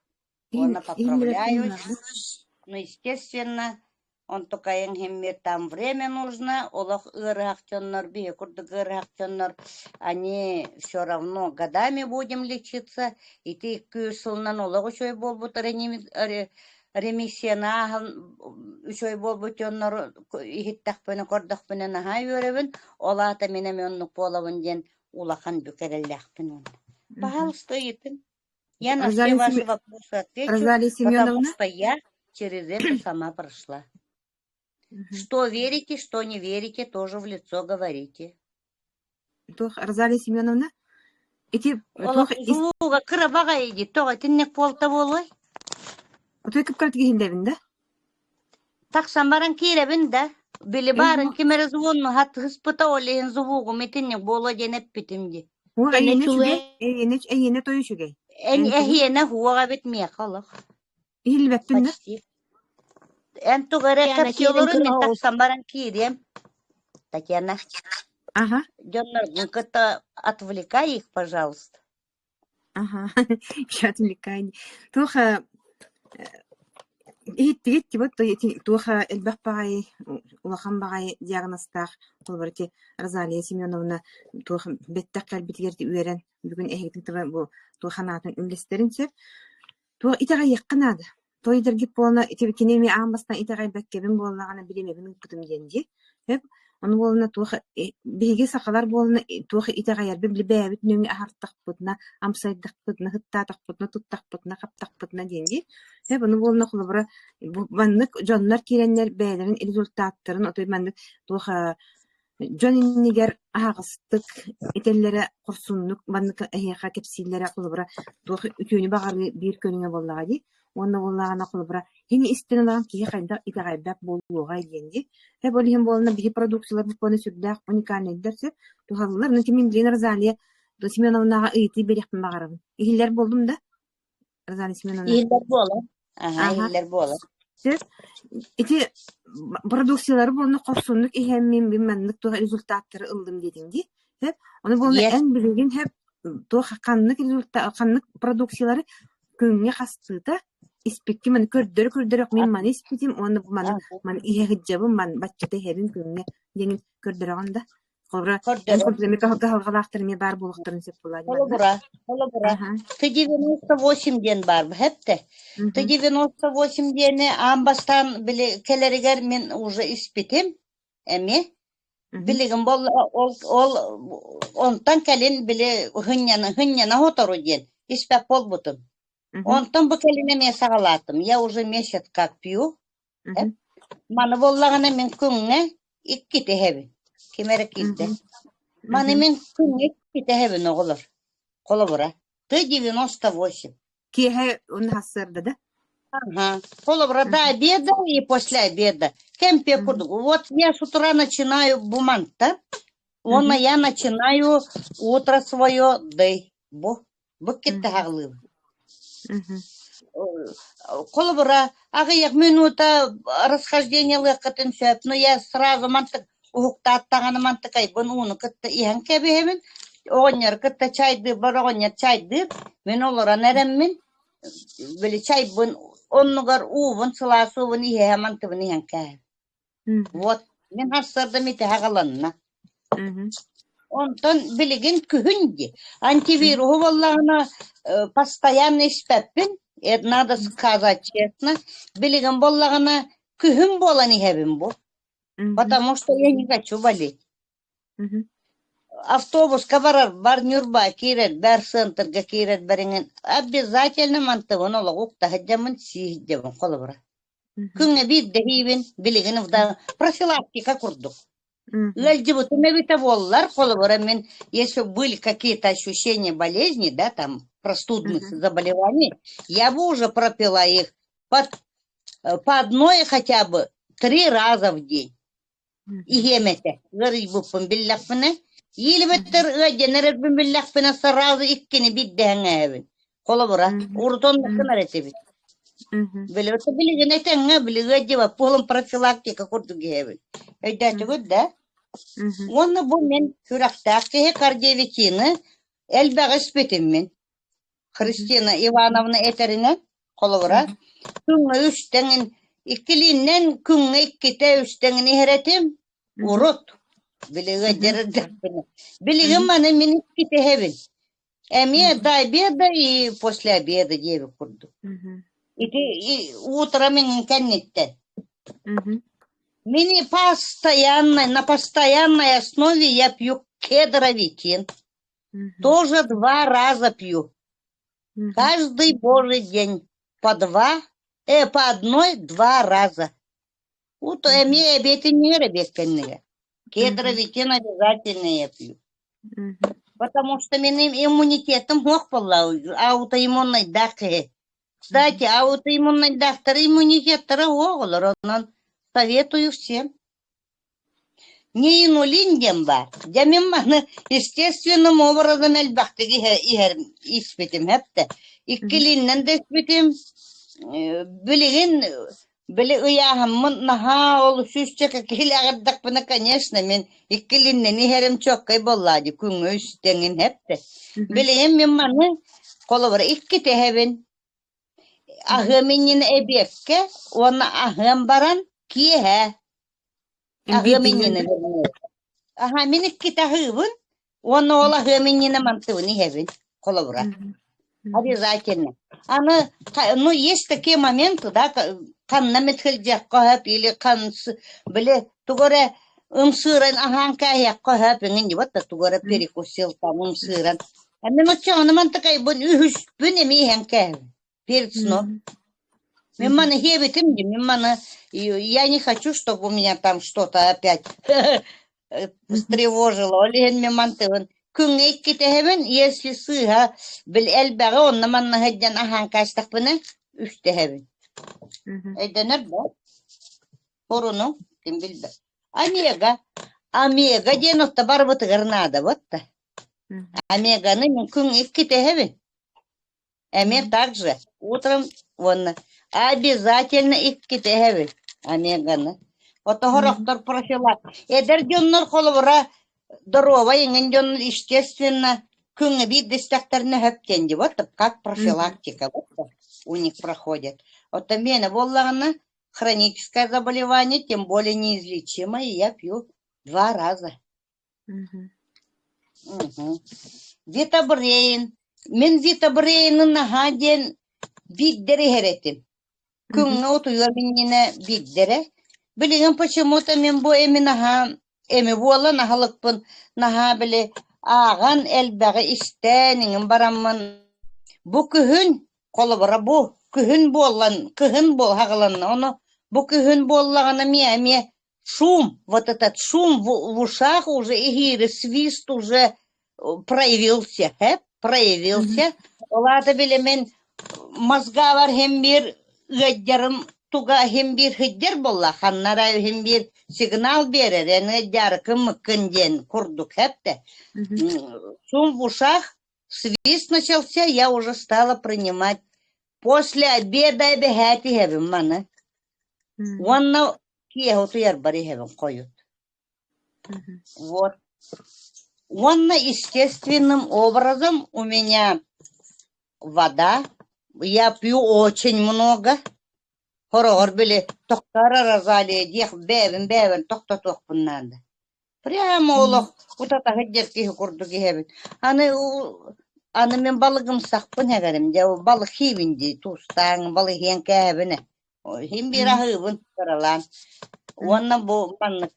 уонна поправляюсь. Ну, естественно, онтукайыҥ иһиммир там время нужно, олох ыарыһах дьоннор, биһи курдук ыарыһах дьоннор, они все равно годами будем лечиться. Ити 200 сылынан олох үчүгэй буолбут ремиссияны ааһан үчүгэй буолбут дьоннор иһиттэхпинэ, көрдөхпүнэ наһаа үөрэбин. Ол аата мин эмиэ оннук буолабын диэн улахан бүк эрэллээхпин уонна. Пожалуйста, ыйытыҥ. Я на все Розалия, ваши Сем... вопросы отвечу, Розалия потому Семеновна? что я через это сама прошла. Что верите, что не верите, тоже в лицо говорите. Туох Розалия Семеновна? Ити Олох туох ис... звуга кыра баҕайы дии, тоҕо итинник буолта буолуой? Отой кыпкар тигиһиллэбин да? Тахсан баран киирэбин да, били Э, баарын ким эрэ звонну хатыһыспыта, ол иһин звугум итинник буолуо диэн эппитим дии. О, Кэнэ эйиэнэ үчүгэй, үчүгэй. эйиэнэ, эйиэнэ той үчүгэй. Эн Эн тугу? эһиэнэ хуоҕа эбит миэхэ олох. Иһиллибэппин да? Почти. Эн тугу эрэ Татьяна кэпсии киирэн олорун, мин көрө оҕус. тахсан баран киириэм. Татьяна, Ага, дьонноргун кытта отвлекай их, пожалуйста. ага. Я отвлекай. Туох иһиттигит тибот туох элбэх баҕайы улахан баҕайы диагнозтаах холобур ити Розалия Семеновна туох бэттэх кэлбитигэр үөрэн бүгүн эһигитин тыла бу туох санаатын үллэстэрин сөп. Туох итэҕэйиэххэ наада. Той идэргит буолна ити кини эмиэ аан бастаан итэҕэйбэккэбин буоллаҕына билимэбин ыыппытым диэн дии. Сөп. Ону буолна туох биһиги сахалар буолна туох итэҕэйэрбит били бэйэбит нөҥүө аһартахпытына, амсайдахпытына, сыттаатахпытына, туттахпытына, хаптахпытына диэн дии. Сөп. Ону буолна холобура бу маннык дьоннор киирэннэр бэйэлэрин результаттарын отой маннык туох Дьон иннигэр аһаҕастык этэллэрэ, хорсуннук маннык эһиэхэ кэпсииллэрэ, холобура, туох үтүөнү баҕарыы биир көрүҥэ буоллаҕа дии. Уонна буоллаҕына, холобура, кини истэн ылан киһи хайдах итэҕэйбэт буолуоҕай диэн дии. Сөп ол иһин буоллаҕына биһи продукцияларбыт буолан сүрдээх уникальнайдар сөп, туһалыыллар. Онон мин билигин Розалия Семеновнаҕа ыйытыы биэриэхпин баҕарабын. Иһиллэр буоллум да? Розалия Семеновна? Иһиллэр буолар. Аһа, Аха. иһиллэр буолар. Сөп. Ити продукциялары буолна хорсуннук иһэммин мин маннык туох результаттары ыллым диэтиҥ дии. Сөп. Ону буолна Yes. эн билигин сөп туох ханнык результат ханнык продукциялары күҥҥэ хастыыта испиккин маны көрдөрө-көрдөрө мин маны испитим уонна бу маны маны иһэ сылдьабын ман баччата иһэбин күҥҥэ диэн көрдөрөҕүн да. Холобура, эн Көрдөрөр. курдук эмиэ кыһалҕалаахтар эмиэ баар буолуохтарын сөп буолаа дии манна. Холобура, холобура, Аха. Т 98 диэн баар хэпте. Т Мгм. 98 диэни аан бастаан били кэлэригэр мин уже испитим эмиэ. Мгм. Билигин болла ол ол онтон кэлин били хынньана хынньана хотору диэн испэт буолбутум. Мгм. Онтон бу кэлин эмиэ саҕалаатым. Я уже месяц как пью. Мгм. Маны буоллаҕына мин күҥҥэ иккитэ иһэбин. Ким эрэ киирдэ. Мгм. Маны Мгм. мин күҥҥэ иккитэ иһэбин оҕолор. Холобура, Т 98. Киэһэ уонна сарсыарда да? Ага. Холобура, до Мгм. обеда и после обеда. Кэмпиэ Мгм. курдук. Вот я с утра начинаю буманта, уонна Мгм. я начинаю утро свое дэй. Бу. Бу китте Мгм. хаҕылыыбын. Мгм. Холобура, аҕыйах минута расхождениелыаххытын сөп, но я сразу мантык уһуктааттаҕына мантыкайбын ууну кытта иһэн кэбиһэбин, оҕонньору кытта чайдыырбар оҕонньор чайдыыр, мин олорон эрэммин, били чайбын оннугар уубун сылаас уубун иһэ мантыбын иһэн кээһэбин. Мгм. Вот, мин сарсыардам ити аҕаланна. Мгм. Онтон билигин күһүн дии. Мгм. Антивируһу буоллаҕына э, постоянно испэппин, это надо Мгм. сказать честно. Билигин буоллаҕына күһүн буолан иһэбин бу, Мгм. потому что я не хочу болеть. Мгм. Автобуска барарбар Ньурба киирэрбэр, центрга киирэрбэр иҥин обязательно мантыбын олоҕу укта сылдьаммын сии сылдьабын холобура. Мгм. Күҥҥэ биирдэ иһиибин, билигин профилактика курдук. Мгм. Ыалдьыбытым эбитэ буоллар, холобура, мин, если были какие-то ощущения болезни, да, там, простудных Мгм. заболеваний, я бы уже пропила их по, по одной хотя бы три раза в день. Мгм. Иһиэм этэ, ыарыйбыппын биллэхпинэ, Мгм. иилибэттэр ыалдьан эрэрбин биллэхпинэ, сразу иккини биирдэһэн ээһэбин. Холобура, Мгм. урут оннук Мгм. гынар этибит. Мгм. Билибит билигин этэҥҥэ билигэ дьиба полон профилактика курдук иһэбин. Өйдөөтүгүт да? Мгм. Уонна бу мин сүрэхтээх киһи кардиовитины элбэҕи испитим мин. Христина Ивановна этэринэн, холобура, Мгм. күҥҥэ үстэҥин, иккилииннэн күҥҥэ иккитэ үстэҥин иһэр этим. Мгм. Урут билигэ Мгм. дьэрдэхпинэ. Билигин Мгм. маны мин иккитэ иһэбин. Эмиэ Мгм. до обеда и после обеда диэбит курдук. Мгм. Ити и утром кэнниттэн. Мгм. Мини постоянно, на постоянной основе я пью кедровитин. Мгм. Тоже два раза пью. Мгм. Каждый божий день. По два, по одной два раза. Уто Мгм. эмиэ эбиэтиннигэр эбиэккэннигэ. Мгм. Кедровитин обязательно я пью. Мгм. Потому что менин иммунитетым суох буолла, аутоиммуннайдаах киһи. Кстати, аутоиммуннайдаахтар иммунитеттара суох олор, онон советую всем. Не инулин диэн баар. Дьэ мин маны естественным образом элбэхтик иһэ иһэр испитим эптэ. Мгм. Иккилииннэн да испитим. Билигин Били ыйааһыммын наһаа ол сүүсчэкэ киһилээҕирдэхпинэ, конечно, мин иккилиннэн иһэрим чуоккай буоллаа дии, күҥҥэ үстэҥин эптэ. Мгм. Билигин мин маны холобура иккитэ иһэбин. Мгм. Аһыам иннинэ эбиэккэ уонна аһыам баран киэһэ Эн аһыам биирдиҥҥин иннинэ да? вернее. Аһа мин иккитэ аһыыбын уонна ол аһыам иннинэ мантыбын иһэбин холобура. Мгм. Мгм. Обязательно. Аны, ну, есть такие моменты, да, ханна эмит сылдьыахха сөп или били тугу эрэ ымсыыран аһаан кээһиэххэ сөп иҥин вот тугу эрэ Мгм. перекусил там ымсыыран. А мин оччоҕуна мантыкайбын үһүспүн эмиэ иһэн кээһэбин перед сном. Мгм. Мин Мгм. маны иһиэбитим дии, мин маны я не хочу, чтобы у меня там что-то опять Мгм. встревожило. Ол иһин мин мантыбын күҥҥэ иккитэһэбин, если сыыһа бил элбэҕи онно манна сылдьан аһаан каастахпына үстэһэбин. Мгм. Өйдөнөр да? Хоруну ким билбэт. Омега. Омега диэн отто барбытыгар наада буотта. Мгм. Омеганы мин күҥҥэ иккитэһэбин. Эмиэ Мгм. так же утром уонна обязательно иккитэһэбин омеганы. Мгм. Отоһорохтор профилак. Эдэр дьоннор холобура доруобай иҥин дьон естественно күҥҥэ биирдэ истэхтэринэ сөп диэн дии вот как Мгм. профилактика вот у них проходит. Оттон миэнэ буоллаҕына хроническое заболевание, тем более неизлечимое, я пью два раза. Мгм. Мгм. Витабрейн. Мин Витабрейны наһаа диэн биирдэрэ иһэр этим. Мгм. Күҥҥэ утуйуом иннинэ биирдэрэ. Билигин почему-то мин бу эми наһаа эми буолан аһылыкпын наһаа били ааҕан элбэҕи истэн иҥин бараммын бу күһүн холобура бу күһүн буоллан кыһын буол хаҕыланна ону бу күһүн буоллаҕына эмиэ эмиэ шум вот этот шум в, в ушах уже иһиири свист уже проявился проявился ол аата били мин мозгабар иһин биир ыадьарым туга иһин биир сылдьар буолла ханна эрэ иһин биир сигнал биэрэр эн ыадьаарыкын мыккын диэн курдук хэптэ шум в ушах свист начался я уже стала принимать после обеда эбэһээт иһэбин маны уонна киэһэ утуйарбар иһэбин хойут Вот. Уонна естественным образом у меня вода. Я пью очень много. Хороҕор били тохтоор Розалия диэх бэйэбин-бэйэбин тохтотуохпун наада. Прямо олох утата сылдьар киһи курдук иһэбин. Аны аны мин балыгымсахпын эбэрим дьэ балык сиибин дии туустааҥ балык иһиэн кээһэбин ээ. Иһин биир аһыыбын кыралаан. Уонна бу маннык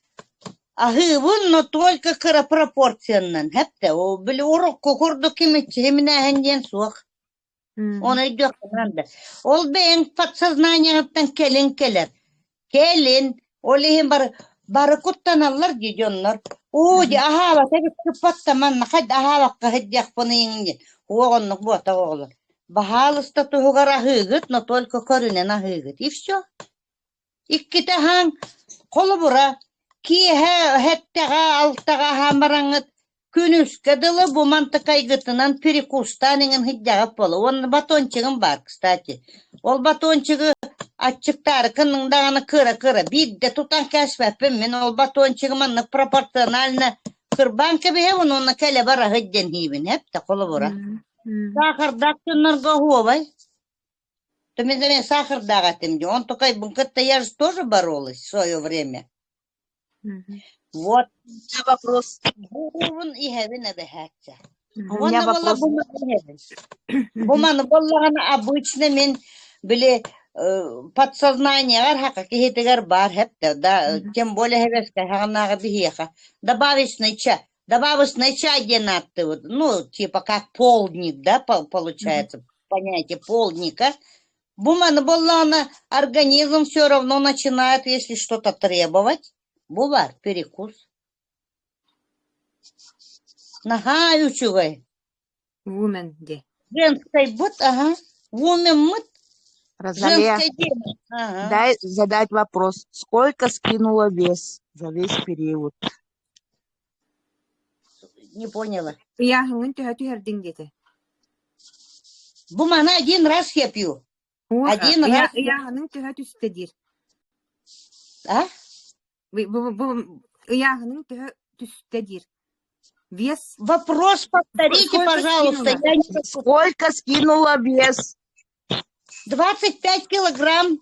аһыыбын, но только кыра пропорциянан хэптэ. Ол били урукку курдук кимиччи диэн суох. Оны өйдүөххэ наада. Ол бэйэҥ подсознаниеҕыттан кэлин кэлэр. Кэлин, ол иһин бары бары куттаналлар дии дьоннор. Оо, дьэ аһаабата эбит кыппатта манна хайда аһаабакка сылдьыахпыный диэн. Уох оннук буотах оҕолор. Баһаалыста туһугар аһыыгыт, но только көрүнэн аһыыгыт. И все. Иккитэ аһааҥ, холобура, киэһэ сэттэҕэ, алтаҕа аһаан бараҥҥыт, күнүскэ дылы бу мантыкайгытынан перекустаан иҥэн сылдьаҕыт буолуо. Уонна батончигым баар, кстати. Ол батончигы аччыктаары гынныҥ даҕаны кыра-кыра биирдэ тутан кээспэппин. Мин ол батончигы маннык пропорционально кырбаан кэбиһэбин уонна кэлэ бара сылдьан иһиибин, эптэ холобура. Саахардаах дьоннорго оһуобай. То мен мен сахардаах этим дии. Он такой кытта я же тоже боролась в свое время. Вот. У меня вопрос. Бугун иһэбин эбэһээччэ. У меня Уонна буолла вопрос. бу маны иһэбин. Бу маны буоллаҕына обычно мин били подсознаниеҕар хака киһитигэр баар хэптэ да тем более хэбэскэ хаҕынааҕы биһиэхэ добавочный чай добавочный чай диэн ааттыыбыт ну типа как полдник да получается понятие полдника бу маны буоллаҕына организм все равно начинает если что-то требовать бу баар перекус наһаа үчүгэй Woman диэ. женскай быт ага woman Розалия, женская тема ага дай задать вопрос. Сколько скинула вес за весь период? не поняла Ыйааһыҥҥын төһө түһэрдиҥ диэтэ. бу маны один раз я пью Уох, один раз ыйааһының төһө түстэ диир. а Бу, бу, бу ыйааһының төһө түстэ диир. Вес вопрос повторите сколько пожалуйста скинула? я не Сколько скинула вес? 25 килограмм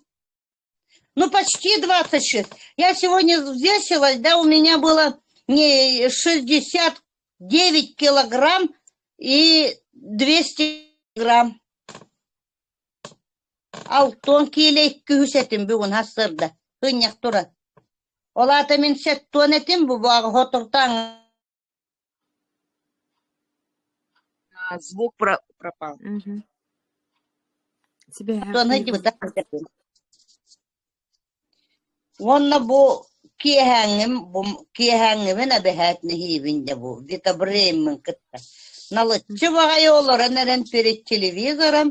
Ну, почти 26. Я сегодня взвесилась, да, у меня было не 69 килограмм и 200 грамм. Алтон киилэ үс этим бүгүн сарсыарда. Ынньах туран. Ол аата мин сэттиэн этим бу хотуртаҥ А, звук пропал. Мгм. Сибэһэ Уонна бу киэһээҥҥим бу киэһээҥҥибин эбэһээт нэһиибин дьэ бу витабрейммын кытта налыччы баҕайы олорон эрэн перед телевизором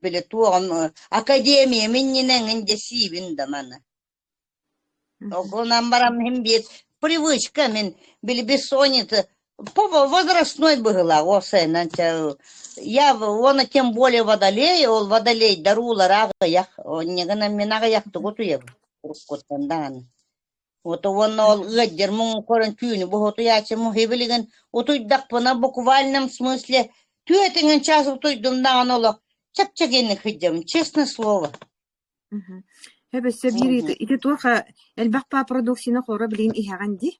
били туоҕум академиям иннинэ эҥин дьэ сиибин да маны Онон баран иһин биир привычка мин били бессонница по возрастной быһыылаах уопсайынан я уонна тем более водолей ол водолейдар уулара аҕыйах онньа гынан мин аҕыйахтык утуйабын уруккуттан даҕаны вот уонна ол ыаддьар муҥун көрөн түүнү бу утуйааччы муһи билигин утуйдахпына буквальном смысле түөтүҥүн чаас утуйдум даҕаны олох чэпчэкиник сылдьабын честное слово Эбэсэ биир ити туох элбэх па продукцияны хоро билигин иһэҕин дии?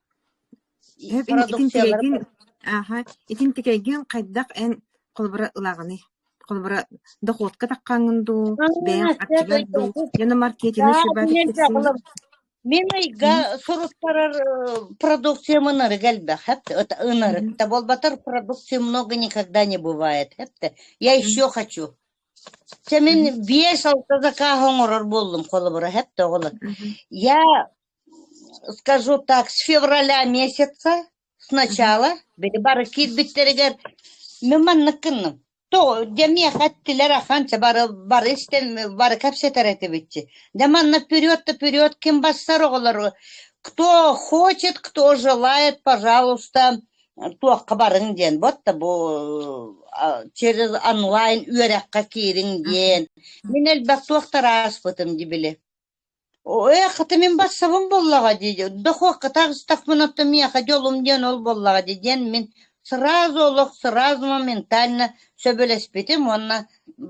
Итин Продукциялары итинтикэйгин ааһа итинтикэйгин хайдах эн холобура ылаҕыный? Холобура дохуотка таххаҥҥын дуу, бэйэҥ Аа, сөп харчыгар дуу, өйдөөтүм. дьоно маркетины Да, сүбэ мин тиксин Мин ыйга суруттарар продукциям ынырык элбэх, ынырык да буолбатар продукции много никогда не бывает. Я еще хочу. Чэ мин 5-6 заказ оҥорор буоллум холобура, хэпте оҕолор. Я скажу так, с февраля месяца Сначала били бары киирбиттэригэр мин маннык гынным. Тоҕо дьэ миэхэ эттилэр ахан чэ бары бары истэн бары кэпсэтэр этибитчи. Дьэ манна вперед да вперед ким бассар оҕолору кто хочет, кто желает, пожалуйста, туохха барыҥ диэн. Вот да бу через онлайн үөрэххэ киириҥ диэн. Мин элбэх туохтар ааспытым дии били. Ээ, хата мин барсабын буоллаҕа дии, дохуокка таҕыстахпына оттон миэхэ дьолум диэн ол буоллаҕа дии диэн мин сразу олох сразу моментально сөбүлэспитим уонна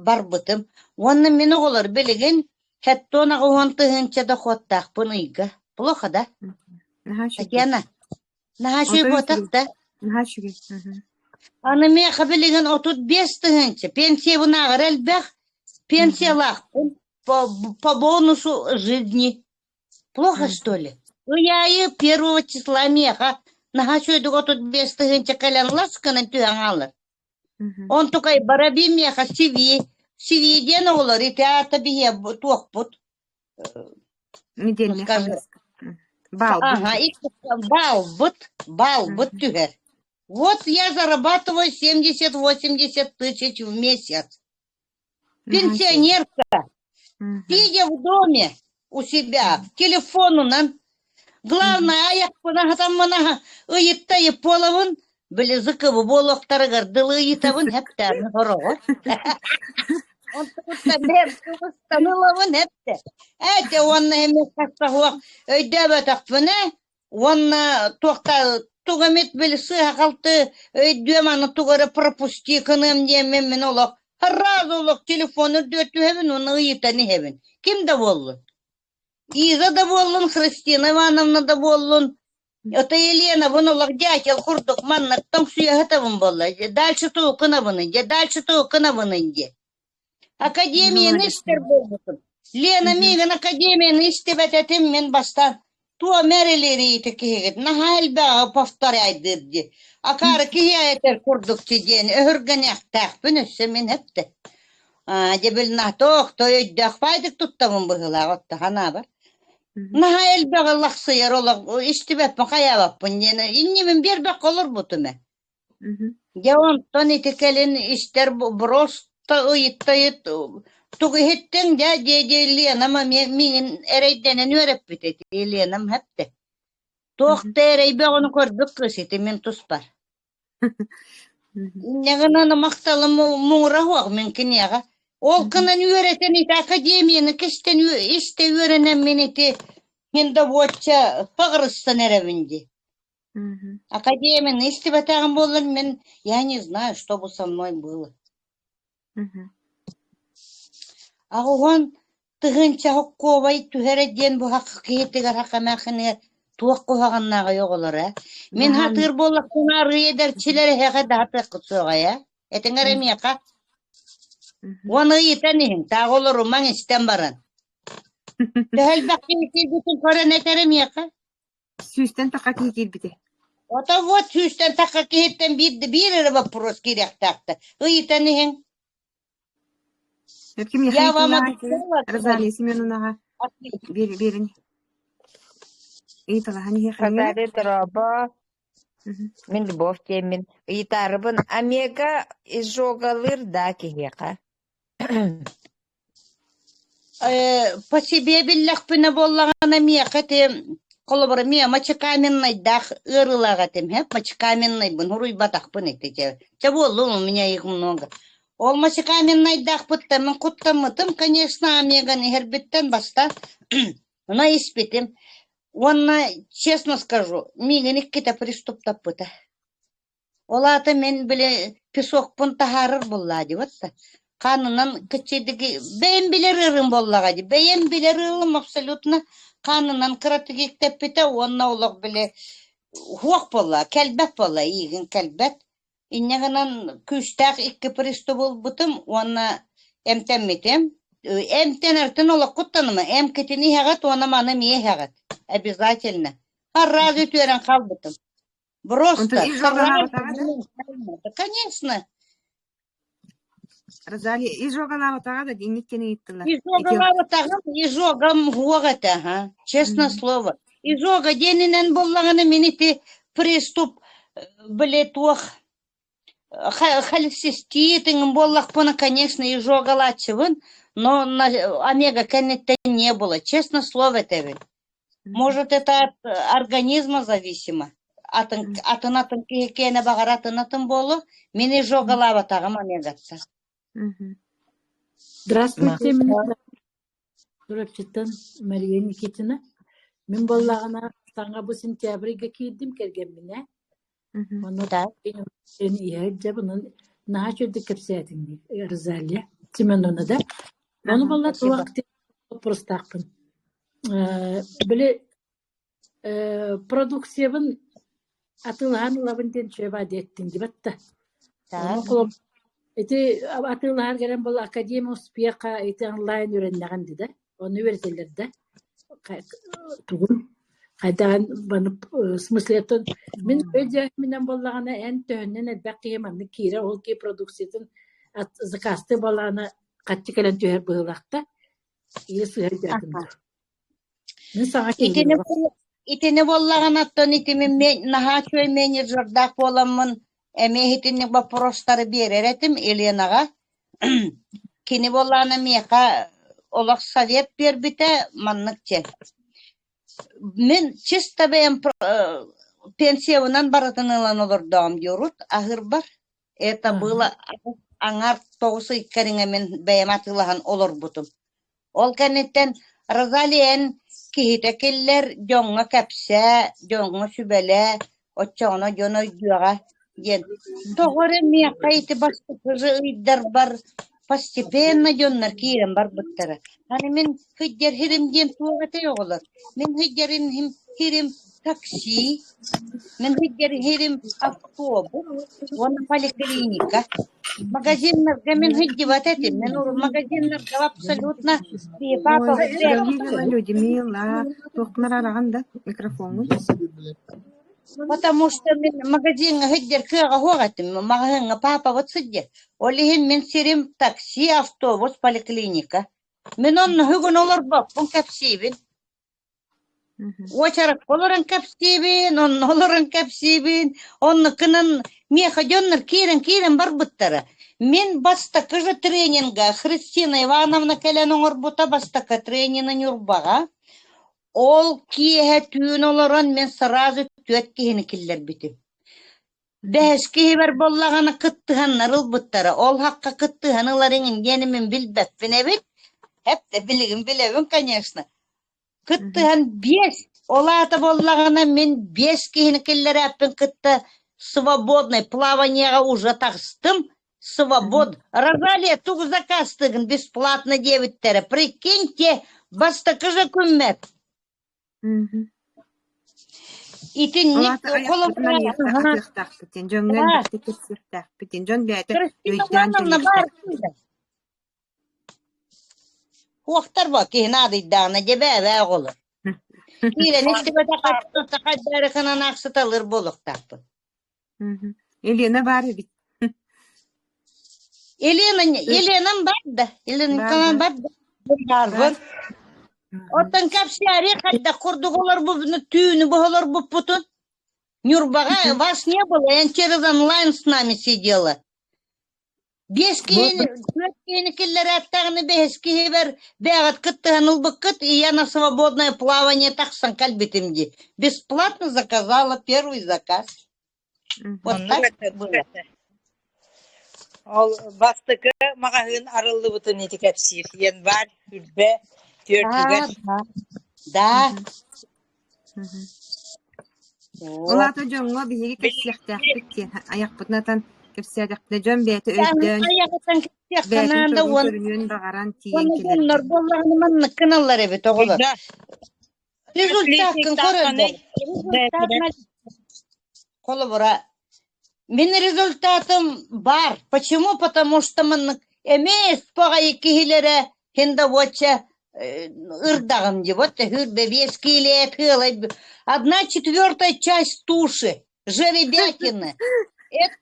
барбытым. Уонна мин оҕолор билигин 70-80 тыһыынча дохуоттаахпын ыйга. Плохо да? Наһаа үчүгэй. Татьяна, наһаа үчүгэй Отой буотах үчүгэй. да? Наһаа үчүгэй. Аны миэхэ билигин 35 тыһыынча, пенсиябынааҕар элбэх, пенсиялаахпын. По, по бонусу жизни. Плохо, что ли? Ый аайы первого числа миэхэ наһаа үчүгэйдик 35 тыһыынча кэлэн лас гынан түһэн хаалар. Онтукай бараби миэхэ CV, CV диэн оҕолор ити аата биһиэ туохпут, ну Недельный скажи, хамнаска. Баалбыт. ага, баалбыт, баалбыт түһэр. Вот я зарабатываю 70-80 тысяч в месяц. Пенсионерка, сидя в доме у себя, телефонунан, главное, айахпына хатаммына ыйытта буолабын, били Зыковы буолуохтарыгар дылы ыйытабын хэптээн хороҕор. Онтукуттан бэйэм кыбыстан ылабын эптэ. Эти уонна эмиэ хастаһуох өйдөөбөтөхпүнэ Уонна туохта тугу эмит били сыыһа-халты өйдүөм аны тугу эрэ пропусти гыныам диэммин мин олох сразу олох телефон үрдүгэр түһэбин уонна ыйытан иһэбин. Ким да буоллун. Иза да буоллун, Христина Ивановна да буоллун, это Еленабын олох дятел курдук маннык тоҥсуйа сытабын буолла. Дальше тугу гынабыный дьэ, дальше тугу гынабыный диэ. Академияны истэр буолбутум. Лена миигин академияны истибэт этим мин бастаан туом эрэлиэриити киһигит наһаа элбэҕи повторяйдыыр дии. Акаары киһи этэр курдук ти диэн өһүргэниэхтээхпин өссө мин эптэ. Аа дьэ бил наһаа той өйдөөх баайдык туттабын быһыылаах отто ханаабар. Наһаа элбэҕи лахсыйар олох истибэппин хайаабаппын диэн иннибин биэрбэккэ олорбутум ээ. Дьэ онтон ити кэлин истэр просто ыйытта-ыйыт тугу иһиттиҥ дьэ дии-дии Ленам эмиэ миигин эрэйдэнэн үөрэппит ити Ленам эптэ. Туох да эрэй бөҕөнү көрбүт кыыс ити мин туспар. Инньэ гынан махталым муҥура суох мин киниэхэ. Ол гынан үөрэтэн ити академияны кистэн истэ үөрэнэн мин ити мин да буочча паҕырыстан эрэбин дии. Академияны истибэтэҕим буоллар мин я не знаю, что бы со мной было. Аҕыһын тыһыынча хоккуобай түһэрэ диэн бу киһитигэр хакамаахыныгар туох куһаҕаннааҕый оҕолор ээ? Мин хатыыр буоллахпына арыый эдэрчилэр эһэҕэ да хатыаххыт суоҕа ээ? Этиҥ эрэ миэхэ. Уон ыйытан иһин, таах олорумаҥ истэн баран. Төһө элбэх киһи киирбитин көрөн этэрэ миэхэ. Сүүстэн таха киһи киирбитэ. Ото вот сүүстэн таха киһиттэн биир биир эрэ вопрос киириэхтээхтэр. Ыйытан иһиҥ. Ким Я вам Михаил обещала, Розалия Семеновнаҕа биэрин ыйыталаһан иһиэххэ Розалия Торобо, мин Любовь диэммин ыйытаарыбын Омега изжогалыыр да киһиэхэ. По себе биллэхпинэ буоллаҕына миэхэ ити холобура миэ мочекаменнайдаах ыарыылаах этим һэ мочекаменнайбын суруйбатахпын ити чэ чэ буоллун у меня их много ол мочекаменнайдаахпыттан мин куттаммытым конечно омеганы иһэрбиттэн бастаан уна испитим уонна честно скажу миигин иккитэ приступтаппыта Ол аата мин били песокпун таһаарар буоллаа дии батта. Хаанынан кыччыйдыгы бэйэм билэр ыарыым буоллаҕа дии. Бэйэм билэр ыалым абсолютно хаанынан кыратык иктэппитэ уонна олох били Суох буолла, кэлбэт буолла, иигин кэлбэт. Инньэ гынан күүстээх икки приступ ылбытым уонна эмтэммитим. Эмтэнэртэн олоххуттаныма, эмкитин иһэҕит уонна маны эмиэ иһэҕит. Обязательно. Сразу үтүөрэн хаалбытым. Онтон Просто сразу. изжогалаабатаҕа да? Конечно. Розалия изжогалаабатаҕа да инник кини ыйыттылар. Ити Изжогалаабатаҕым, изжогам суох этэ, ха. Честное слово. Изжога диэнинэн буоллаҕына мин ити приступ били туох холецистит буоллахпына, конечно, изжогалааччыбын, но омега кэнниттэн не было. Честно слово этэбин. Может, это от организма зависимо. Атын атын атын киһи киэнэ баҕар атын атын буолуо. Мин изжогалаабатаҕым омегаттан. Здравствуйте, меня Чурапчыттан Мария Никитина. Мин буоллаҕына саҥа бу сентябрьга киирдим кэргэмминэ. Ону Да. иһэр дьэ онон наһаа үчүгэйдик кэпсээтиҥ дии Розалия Семеновна да. Ону буолла Спасибо. туох вопростаахпын. Били продукциябын атыылаһан ылабын диэн үчүгэй баа диэттиҥ дибэт да. Ону Так. холобур ити атыылаһар кэлэн буолла Академия успеха ити онлайн үөрэннэҕин дии да. Ону үөрэтэллэр да. Тугун хайдаҕын маннык смыслеттан мин өйдөөһүмүнэн буоллаҕына эн төһөннөн элбэх киһи маннык киирэр ол киһи продукциятын заказтыы буоллаҕына хаччы кэлэн түһэр быһыылаах да или сыыһа өйдөөтүм Аха. дуу. Мин саҥа киһи Итини итини буоллаҕына оттон ити мин наһаа үчүгэй менеджердаах буоламмын эмиэ итинник боппуруостары биэрэр этим Еленаҕа. Кини буоллаҕына миэхэ олох совет биэрбитэ маннык диэн. Мин чисто бэйэм пенсиябынан барытын ылан олордоҕум диурут аһыырбар. Это было аҥар тоҕус ый кэриҥэ мин бэйэм атыылаһан олорбутум. Ол кэнниттэн Розалия эн киһитэ киллэр, дьоҥҥо кэпсээ, дьоҥҥо сүбэлээ, оччоҕуна дьон өйдүөҕэ диэн. Тоҕо эрэ миэхэ ити бастакы ыйдарбар постепенно дьоннор киирэн барбыттара. Аны мин сылдьар сирим диэн туох этэй оҕолор? Мин сылдьар сирим такси, мин сылдьар сирим автобус уонна поликлиника. Магазиннарга мин сылдьыбат этим. Мин магазиннарга абсолютно Ой, Гаврилова Людмила, туохпунар араҕан да микрофоҥҥун. Потому что мин магазиҥҥа сылдьар кыаҕа суох этим. Маҕаһыыҥҥа паапабыт сылдьар. Ол иһин мин сирим такси, автобус, поликлиника. Мин онно бүгүн олорбоппун кэпсиибин. Уочаракка олорон кэпсиибин, онно олорон кэпсиибин. Оннукунан миэхэ дьоннор киирэн-киирэн барбыттара. Мин бастакы же тренингэ Христина Ивановна кэлэн оҥорбута бастакы тренинэ Ньурбаҕа. Ол киэһэ түүн олорон мин сразу түөрт киһини киллэрбитим. Бэһис киһибэр буоллаҕына кыттыһаннар ылбыттара. Ол хакка кыттыһан ылар иҥин диэни мин билбэппин эбит. Эптэ билигин билэбин, конечно. Кыттыһан биэс, ол аата буоллаҕына мин биэс киһини киллэрээппин кытта свободный плаваниеҕа уже таҕыстым. Свобод. Розалия тугу заказтыгын бесплатно диэбиттэрэ. Прикиньте, бастакы же күммэр. Ол Итинник аата айахпытын холобура атыахтаахпыт диэн, дьоҥҥо элбэхтик кэпсиэхтээхпит диэн, дьон бэйэтэ Кристина өйдөөн Ивановна баар кэлиэхтээх. Хуохтар бо киһи наадыйдаҕына дьэ бээ оҕолор. Киирэн истибэтэх хайдаарыкынан аахсыталыыр буолуохтаахпын. Елена баар эбит. Елена, Еленам бар да, Елена Бар, Николаевна бар. бар да. Баарбын. Оттон кэпсээри хайдах курдук олорбуппутун, түүнү бу олорбуппутун. Ньурбаҕа вас не было, я через онлайн с нами сидела. Биэс киһини, түөрт киһини киллэрээттэҕинэ бэһис киһибэр бэйэҕит кыттыһан ылбыккыт, и я на свободное плавание тахсан кэлбитим дии. Бесплатно заказала первый заказ. Вот Оннук так было. Ол бастакы маҕаһыын арыллыбытын ити кэпсиир. Январь үрбэ Да, түөртүгэр да. Да. Ол Вот. аата дьоҥҥо биһиги кэпсиэхтээхпит диэн айахпытын атан кэпсээтэхпинэ дьон бэйэтэ өйдөөн, Айаҕыттан кэпсиэххэ бэйэтин наада туругун уонна көрүнүөн баҕаран тиийэн уонна кэлэр дьоннор диэн. буоллаҕына маннык гыналлар эбит оҕолор. Когда Результаккын отличниктааххыный көрөллөр. Результат бээтэрэ на. Холобура, мин результатым баар. Почему? Потому что маннык эмиэ испаҕайы киһилэрэ хиндоводча ырдаҕым дии. Вот бэбиэс киилэ тыалай. Одна четвертая часть туши жеребятины. Это,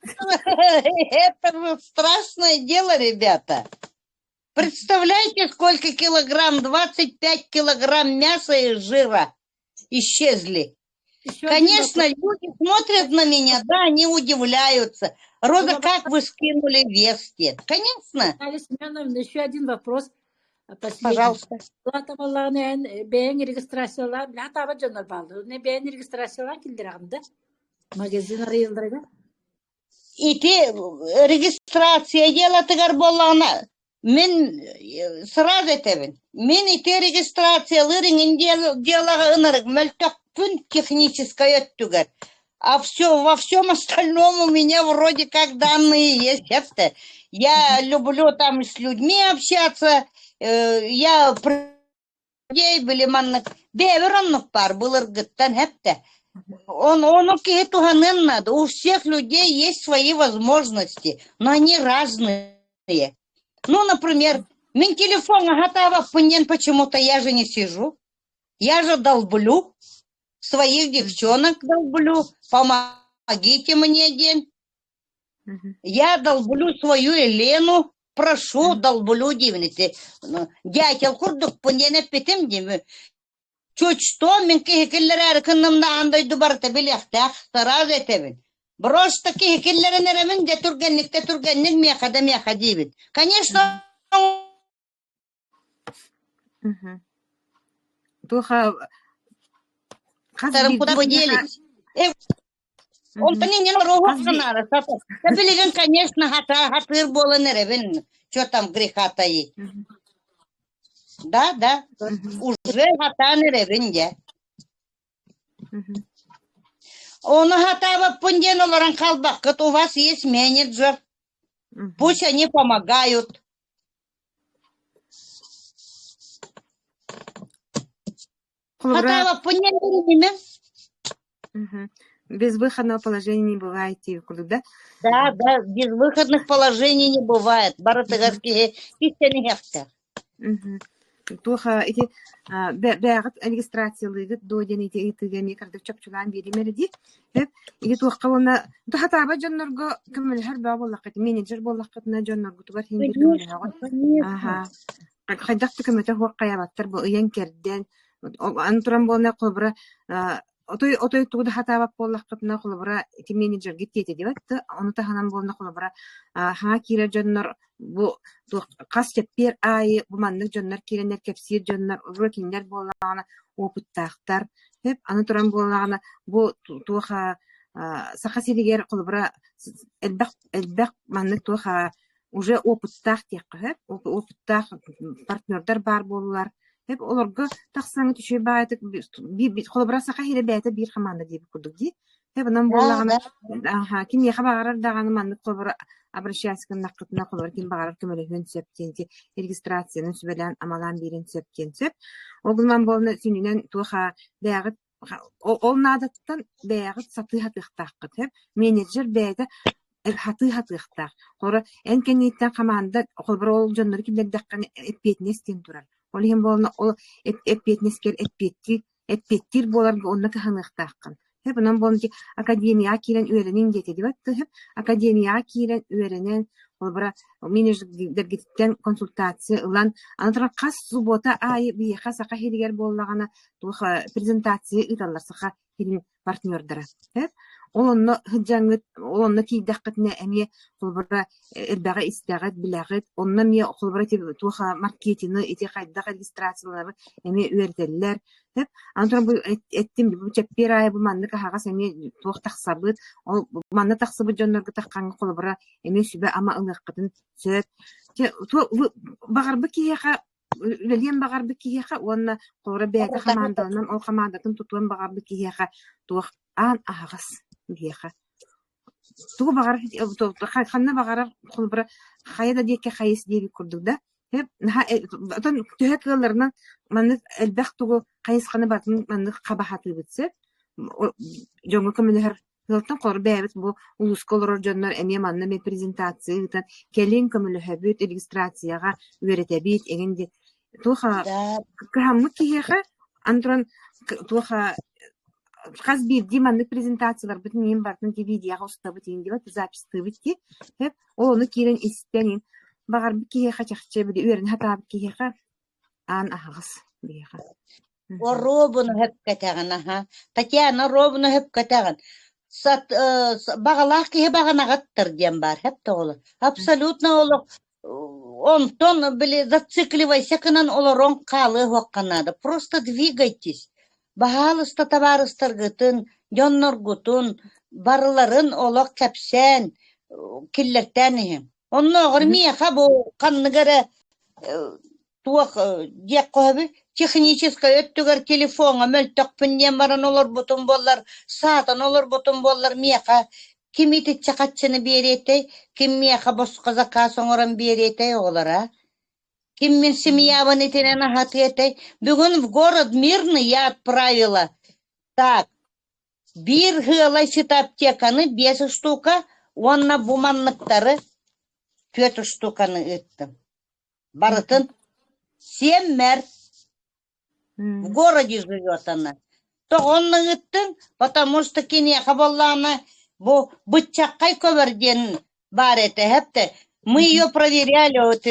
это страшное дело, ребята. Представляете, сколько килограмм? 25 килограмм мяса и жира исчезли. Еще один Конечно, вопрос. люди смотрят на меня, да, они удивляются. Роза, Было как вы скинули вес? Нет, Конечно, Наталья Семеновна, еще один вопрос, последний. пожалуйста. Улаата буоллаҕына эн бэйэҥ регистрациялаан, билэ хатаабат дьоннор бааллар. Онно бэйэҥ регистрациялаан киллэрэҕин да? Магазин арыйалларыгар? Ити регистрация делатыгар буоллаҕына, мин сразу этэбин. Мин ити регистрациялыыр иҥин делаҕа ынырык мөлтөхпүн техническай өттүгэр. А все, во всем остальном у меня вроде как данные есть. Это я люблю там с людьми общаться, я людей били маннык бэйэбэр оннук баар былыргыттан эптэ. Он, ону киһи туһаныан надо. У всех людей есть свои возможности, но они разные. Ну, например, мин телефон хатаабаппын почему-то я же не сижу. Я же долблю, своих девчонок долблю, помогите мне день. Я долблю свою Елену, прошу, долблю диибин Дятел курдукпун диэн эппитим дии. Чуть что мин киһи киллэрээри кыннымнаан дойду барыта билиэхтээх, сразу этэбин. Просто киһи киллэрэн эрэмин дьэ түргэнник да түргэнник миэхэ да миэхэ диибин. Конечно, Туоха хас куда биирдии вы киһиэхэ делись? Онтон иннин оруоһук гынаары сата. Да билигин, конечно, хата хатыыр буолан эрэбин. Чё там греха таить? Да, да, уже хатаан эрэбин дьэ. Ону хатаабаппын диэн олорон хаалбаккыт. У вас есть менеджер. Пусть они помогают. Холобура, Хатаабаппын диэн бэринним. безвыходного положения не бывает диир курдук да? Да, да, безвыходных положений не бывает. Барытыгар киһи кистэн иһэхтэр. Туох ити бэйэҕит регистрациялыыгыт дуо диэн ити ыйытыыга эмиэ кырдык чопчулаан биэриим эрэ дии. Ити туохха уонна хатаабат дьоннорго көмөлөһөр бөҕө буоллаххыт, менеджер буоллаххытына дьонноргутугар иһин биир Конечно, көмөлөһөҕүт. конечно. Аха. Хайдах да көмөтө суох хайаабаттар бу ыйан кэрдэн, аны туран буолла холобура отой отой тугу да хатаабат буоллаххытына холобура ити менеджергит диэтэ диэбэт да ону таһынан буолла холобура хаҥа киирэр дьоннор бу туох хас чэппиэр аайы бу маннык дьоннор киирэннэр кэпсиир дьоннор урут кинилэр буоллаҕына опыттаахтар сөп аны туран буоллаҕына бу туох Саха сиригэр холобура элбэх элбэх маннык туох уже опыттаах диэххэ сөп опыттаах партнердар баар буоллулар сөп олорго тахсаҥҥыт үчүгэй баҕайытык холобура Саха сирэ бэйэтэ биир хамаанда диэбит курдук дии сөп онон Да, буоллаҕына да. аха кимиэхэ баҕарар даҕаны маннык холобура обращаться гыннаххытына холобура ким баҕарар көмөлөһүөн сөп диэн ити регистрацияны сүбэлээн амалаан биэриэн сөп диэн сөп ол гынан буолна сүнньүнэн туох бэйэҕит ол наадаттан бэйэҕит сатыы сатыахтааххыт сөп менеджер бэйэтэ хатыы хатыахтаах. Холобура, эн кэнниттэн хамаанда, холобура, ол дьоннору киллэрдэххинэ эппиэтинэс диэн турар. Ол иһин буолна ол эппиэтинэскэр эппиэттиир, эппиэттиир буоларга онно кыһаныахтааххын. Сөп, онон буолан ити академияҕа киирэн үөрэниҥ диэтэ диэбэт да сөп. Академияҕа киирэн үөрэнэн, холобура, менеджердэргититтэн консультация ылан, аны туран хас суббота аайы биһиэхэ Саха сиригэр буоллаҕына туох презентация ыыталлар Саха сирин партнердара. Ол онно сылдьаҥҥыт, ол онно тиийдэххитинэ эмиэ холобура элбэҕи истэҕит, билэҕит. Онно эмиэ холобура ити туох маркетины, ити хайдах регистрациялары эмиэ үөрэтэллэр. Аны туран бу эттим бу чэппиэр аайы бу маннык аһаҕас эмиэ туох тахсабыт. Ол манна тахсыбыт дьоннорго таххаҥҥа холобура эмиэ сүбэ-ама ылыаххытын сөп. Баҕарбыт киһиэхэ үлэлиэн баҕарбыт киһиэхэ уонна холобура бэйэтэ хамаандаланан ол хамаандатын тутуон баҕарбыт киһиэхэ туох аан аһаҕас биһиэхэ. Тугу баҕарар ханна баҕарар холобура хайа да диэки хайыс диэбит курдук да наһаа оттон төһө кыалларынан маннык элбэх тугу хайысханы барытын маннык хаба сатыыбыт сөп дьоҥҥо көмөлөһөр. Ыалтан холобур бэйэбит бу улууска олорор дьоннор эмиэ манна эмиэ презентация ыытан кэлин көмөлөһөбүт, регистрацияҕа үөрэтэбит эҥин диэн туох Да, кыһаммыт киһиэхэ аны туран туох хас биирдии маннык презентацияларбытын иһин барытын видеоҕа устабыт иһин диэбэт записьтыыбыт дии сөп ол ону киирэн истэн иһин баҕарбыт киһиэхэ чахчы били үөрэнэ сатаабыт киһиэхэ аан аһаҕас биһиэхэ Оруобуна сөпкөтөҕүн аһа. Татьяна оруобуна сөпкөтөҕүн. Сат, баҕалаах киһи баҕанаҕыттар диэн баар сөп тоҕолор. Абсолютно олох онтон били зацикливайся гынан олорон хаалыа суохха наада. Просто двигайтесь. Баһаалыста табаарыстаргытын, дьонноргутун барыларын олох кэпсээн, киллэртээн иһиҥ. Оннооҕор миэхэ бу ханнык эрэ туох диэххэ сөбүй, техническэй өттүгэр телефоҥҥа мөлтөхпүн диэн баран олорбутум буоллар, саатан олорбутум буоллар миэхэ ким итиччэ хаччыны биэриэтэй, ким миэхэ босхо заказ оҥорон биэриэтэй оҕолор аа? Ким мин семьябын итинэн аһатыа этэй? Бүгүн в город Мирный я отправила. Так, биир ыалай аптеканы биэс штука уонна бу манныктары түөрт штуканы ыыттым. Барытын сиэммэр в городе живет она. Тоҕо онно ыыттыҥ? Потому что киниэхэ буоллаҕына бу быччаххай көбөр диэн баар этэ эһэптэ. Мы ее проверяли, вот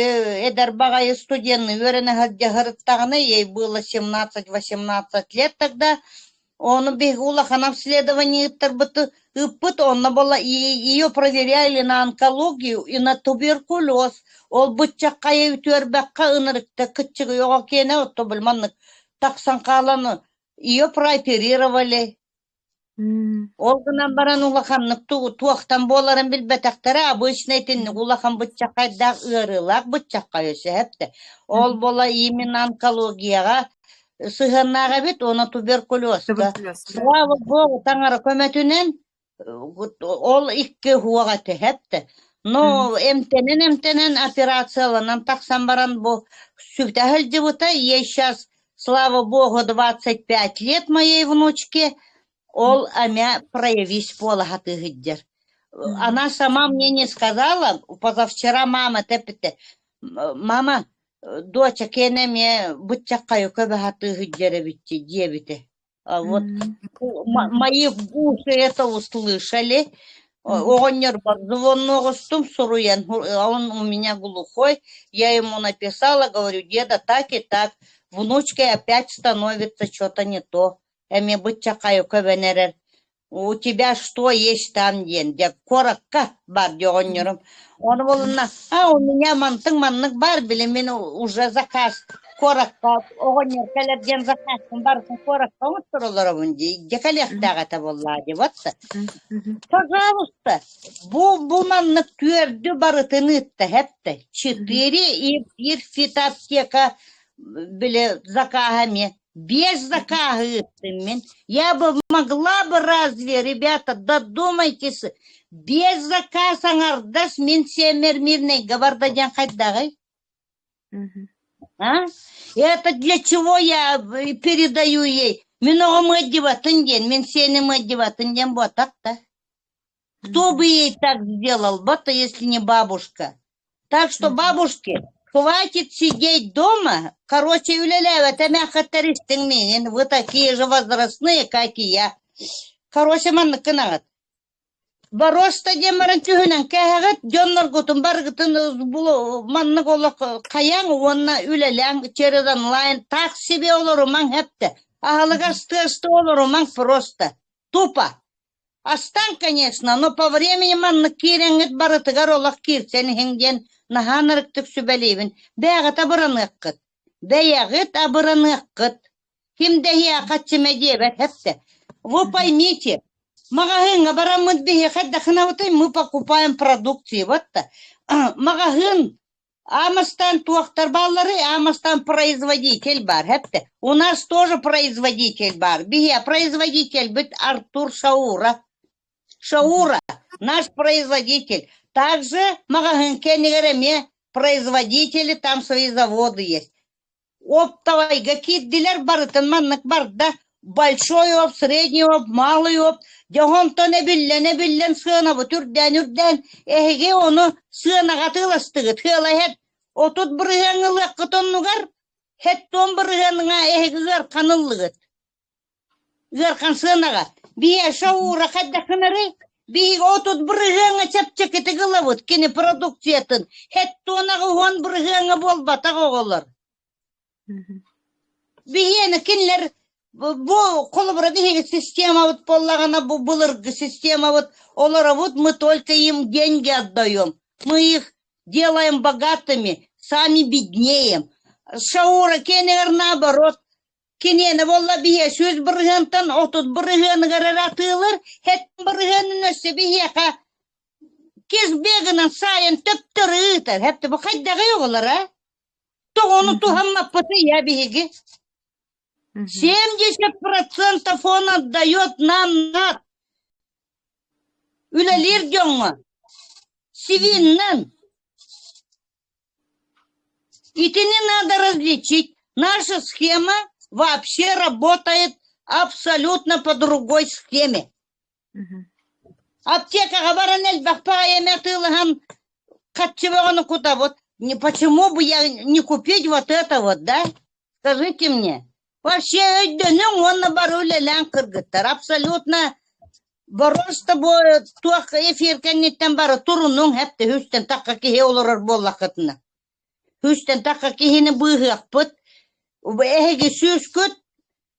эдэр баҕайы студенны үөрэнэ сылдьа сырыттаҕына, ей было 17-18 лет тогда, Ону биһиги улахан обследование ыыттарбыт ыыппыт, онно буолла ее проверяли на онкологию и на туберкулез. Ол быччаххайы үтүөрбэххэ ынырыкта кыччыгый оҕо киэнэ отто били маннык тахсан хаалан ее прооперировали. Ол гынан баран улаханнык туохтан буоларын билбэтэхтэрэ, обычно итинник улахан быччаххайдаах ыарыылаах быччаххай өссө эптэ. Ол буола именно онкологияҕа сыһыаннаах эбит уонна туберкулезка. Туберкулезка. Слава Богу, таҥара көмөтүнэн ол икки уһуох этэ эптэ. Но эмтэнэн-эмтэнэн операцияланан тахсан баран бу сүтэ сылдьыбыта. Ей сейчас, слава Богу, 25 лет моей внучке. Ол эмэ проявись буола сатыы сылдьар. Она сама мне не сказала, позавчера мама тэппитэ. Мама, доча киэнэ эмиэ быччаххайы көбө сатыы сылдьар эбит диэбитэ. А вот мои уши это услышали. Оҕонньорбор звонок суруйан, он у меня глухой, я ему написала, говорю, деда, так и так, внучкой опять становится что-то не то. Эмиэ быччаххайы көбөн эрэр. У тебя что есть там диэн дьэ куоракка бар дии оҕонньорум. Ону булунна, а у меня мантыҥ маннык баар били мин уже заказ куоракка оҕонньор кэлэр диэн заказпын барытын куоракка оҥотторо олоробун дии. Дьэ кэлиэхтээх этэ буоллаа дии вот. Пожалуйста, бу бу маннык түөрдү барытын ыытта эптэ. Четыре и биир фитоаптека били закаһа эмиэ Без заказа ыыттым мин. Я бы могла бы разве, ребята, додумайтесь, без заказа аҥардас мин сиэммэр мирнэйгэ барда диэн хайдаҕый? А? Это для чего я передаю ей? Мин оҕом ыалдьыбатын диэн, мин сиэним ыалдьыбатын диэн буотах да. Кто бы ей так сделал, вот если не бабушка. Так что, бабушки, хватит сидеть дома. Короче, үлэлээбэтэ эмээххиттэр миигин. Вы такие же возрастные, как и я. Короче, маннык гынаҕыт. Боруоста диэн баран түһүнэн кээһэҕит, дьонноргутун барыгытын маннык олох хайаҥ уонна үлэлээҥ через онлайн так себе олорумаҥ эптэ. Аһылык астыы-астыы олорумаҥ просто. Тупо. Астаан, конечно, но по времени маннык киирэҥҥит барытыгар олох киирсэн иһиҥ диэн наһаа ынырыктык сүбэлиибин. Бэйэҕит абыраныаххыт. Бэйэҕит абыраныаххыт. Ким да эһиэхэ чимэ диэбэт эптэ. Вы поймите, маҕаһыыҥҥа бараммыт биһиэхэ эрдэххинэбитий мы покупаем продукции вот-то. Маҕаһыын Амастан туохтар баалларый? Амастан производитель баар, эптэ. У нас тоже производитель баар. Биһиэ производительбит Артур Шаура. Шаура наш производитель. Также маҕаһыын кэннигэр эмиэ производители, там свои заводы есть. Оптовайга киирдилэр барытын маннык барда. Большой опт, средний опт, малый опт. Дьэ онтон эбиллэн-эбиллэн сыанабыт үрдээн-үрдээн эһиги ону сыанаҕа атыыластыгыт. Ыала иһэр 30% ылыаххыт оннугар хэттон бырыһыаныҥа эһиги ыархан ыллыгыт. Ыархан сыанаҕа. Биһиэхэ уура хайдаххынарый? Биһиги 30 бырыһыаҥҥа чэпчэкитик ылабыт кини продукциятын. Хэттуонаҕа 10 бырыһыаҥҥа буолбатах оҕолор. Биһиэнэ кинилэр бу холобура биһиги системабыт буоллаҕына бу былыргы системабыт олоробут мы только им деньги отдаем мы их делаем богатыми сами беднеем Шаура киэнигэр наоборот киниэнэ буолла биһиэ 100 бырыһыантан 30 бырыһыаныгар эрэ атыылыр хэт бырыһыанын өссө биһиэхэ кэшбэгынан саайан төптөрү ыытар хэптэ бу хайдаҕый оҕолор а Тоҕону туһаммаппытый я биһиги? 70% он отдает нам на үлэлиир дьоҥҥо. Сивиннэн. Итини надо различить. Наша схема вообще работает абсолютно по другой схеме. Аптекаҕа баран элбэх баҕайы эмэ атыылаһан харчы бөҕөнү кутабыт. Не почему бы я не купить вот это вот, да? Скажите мне. Вообще өйдөнүҥ уонна бары үлэлээн кыргыттар. Абсолютно просто бу туох эфир кэнниттэн бары турунуҥ хэпте үстэн тахха киһи олорор буоллаххытына. Үстэн тахха киһини быыһыахпыт. Эһиги сүүскүт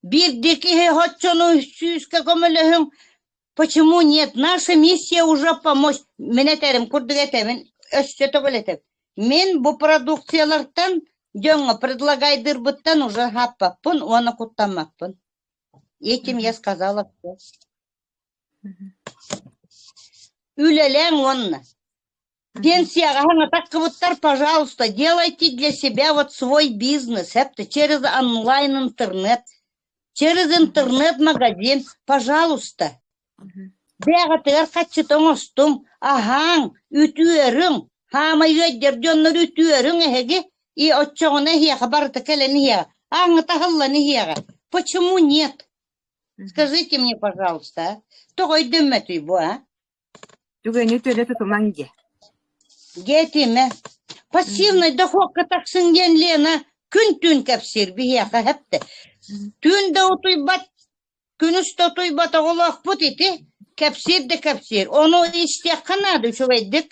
биирдии киһи оччону сүүскэ көмөлөһүҥ. Почему нет? Наша миссия уже помочь. Мин этэрим курдук этэбин, өссө төгүл этэбин. Мин бу продукциялартан дьоҥҥо предлагайдыырбыттан уже хааппаппын уонна куттаммаппын. Этим я сказала все. Үлэлээҥ уонна. Пенсияҕа хаҥатаххыбыттар, пожалуйста, делайте для себя вот свой бизнес. Это через онлайн интернет, через интернет-магазин, пожалуйста. Бэйэҕитигэр хаччыта оҥостуҥ, аһааҥ, үтүөрүҥ, хаамай ыаддьар дьоннор үтүөрүҥ эһиги, и оччоҕуна эһиэхэ барыта кэлэн иһиэҕэ, ааҥҥыта аһыллан иһиэҕэ. Почему нет? Скажите мне, пожалуйста, а? Тоҕо өйдөммөтүй бу, а? Түгэни төлө тутумаҥ диэ. Диэтимэ. Пассивнай дохуокка тахсыҥ диэн Лена күн-түүн кэпсиир биһиэхэ эптэ. Түүн да утуйбат, күнүс да утуйбат оҕолоохпут ити. Кэпсиир да кэпсиир. Ону истиэххэ наада үчүгэйдик.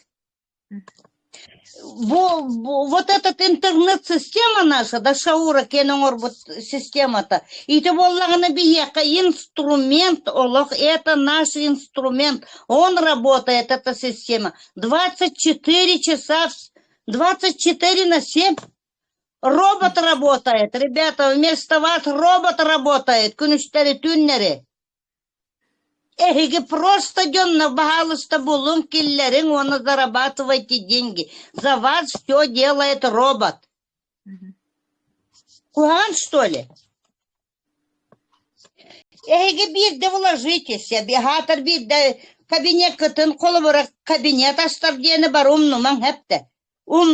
Бу, бу вот этот интернет-система наша, да Шаура киэн оҥорбут системата, ити буоллаҕына биһиэхэ инструмент олох, это наш инструмент, он работает, эта система, 24 часа, 24 на 7. Робот работает, ребята, вместо вас робот работает, күнүстэри түүннэри. Эһиги просто дьонно баһаалыста булуҥ, киллэриҥ уонна зарабатывайте деньги. За вас все делает робот. Куһаҕан, что ли? Эһиги биирдэ вложитесь, аһаатар биирдэ кабинеккытын холобура кабинет астар диэни бары умнумаҥ эптэ. Ун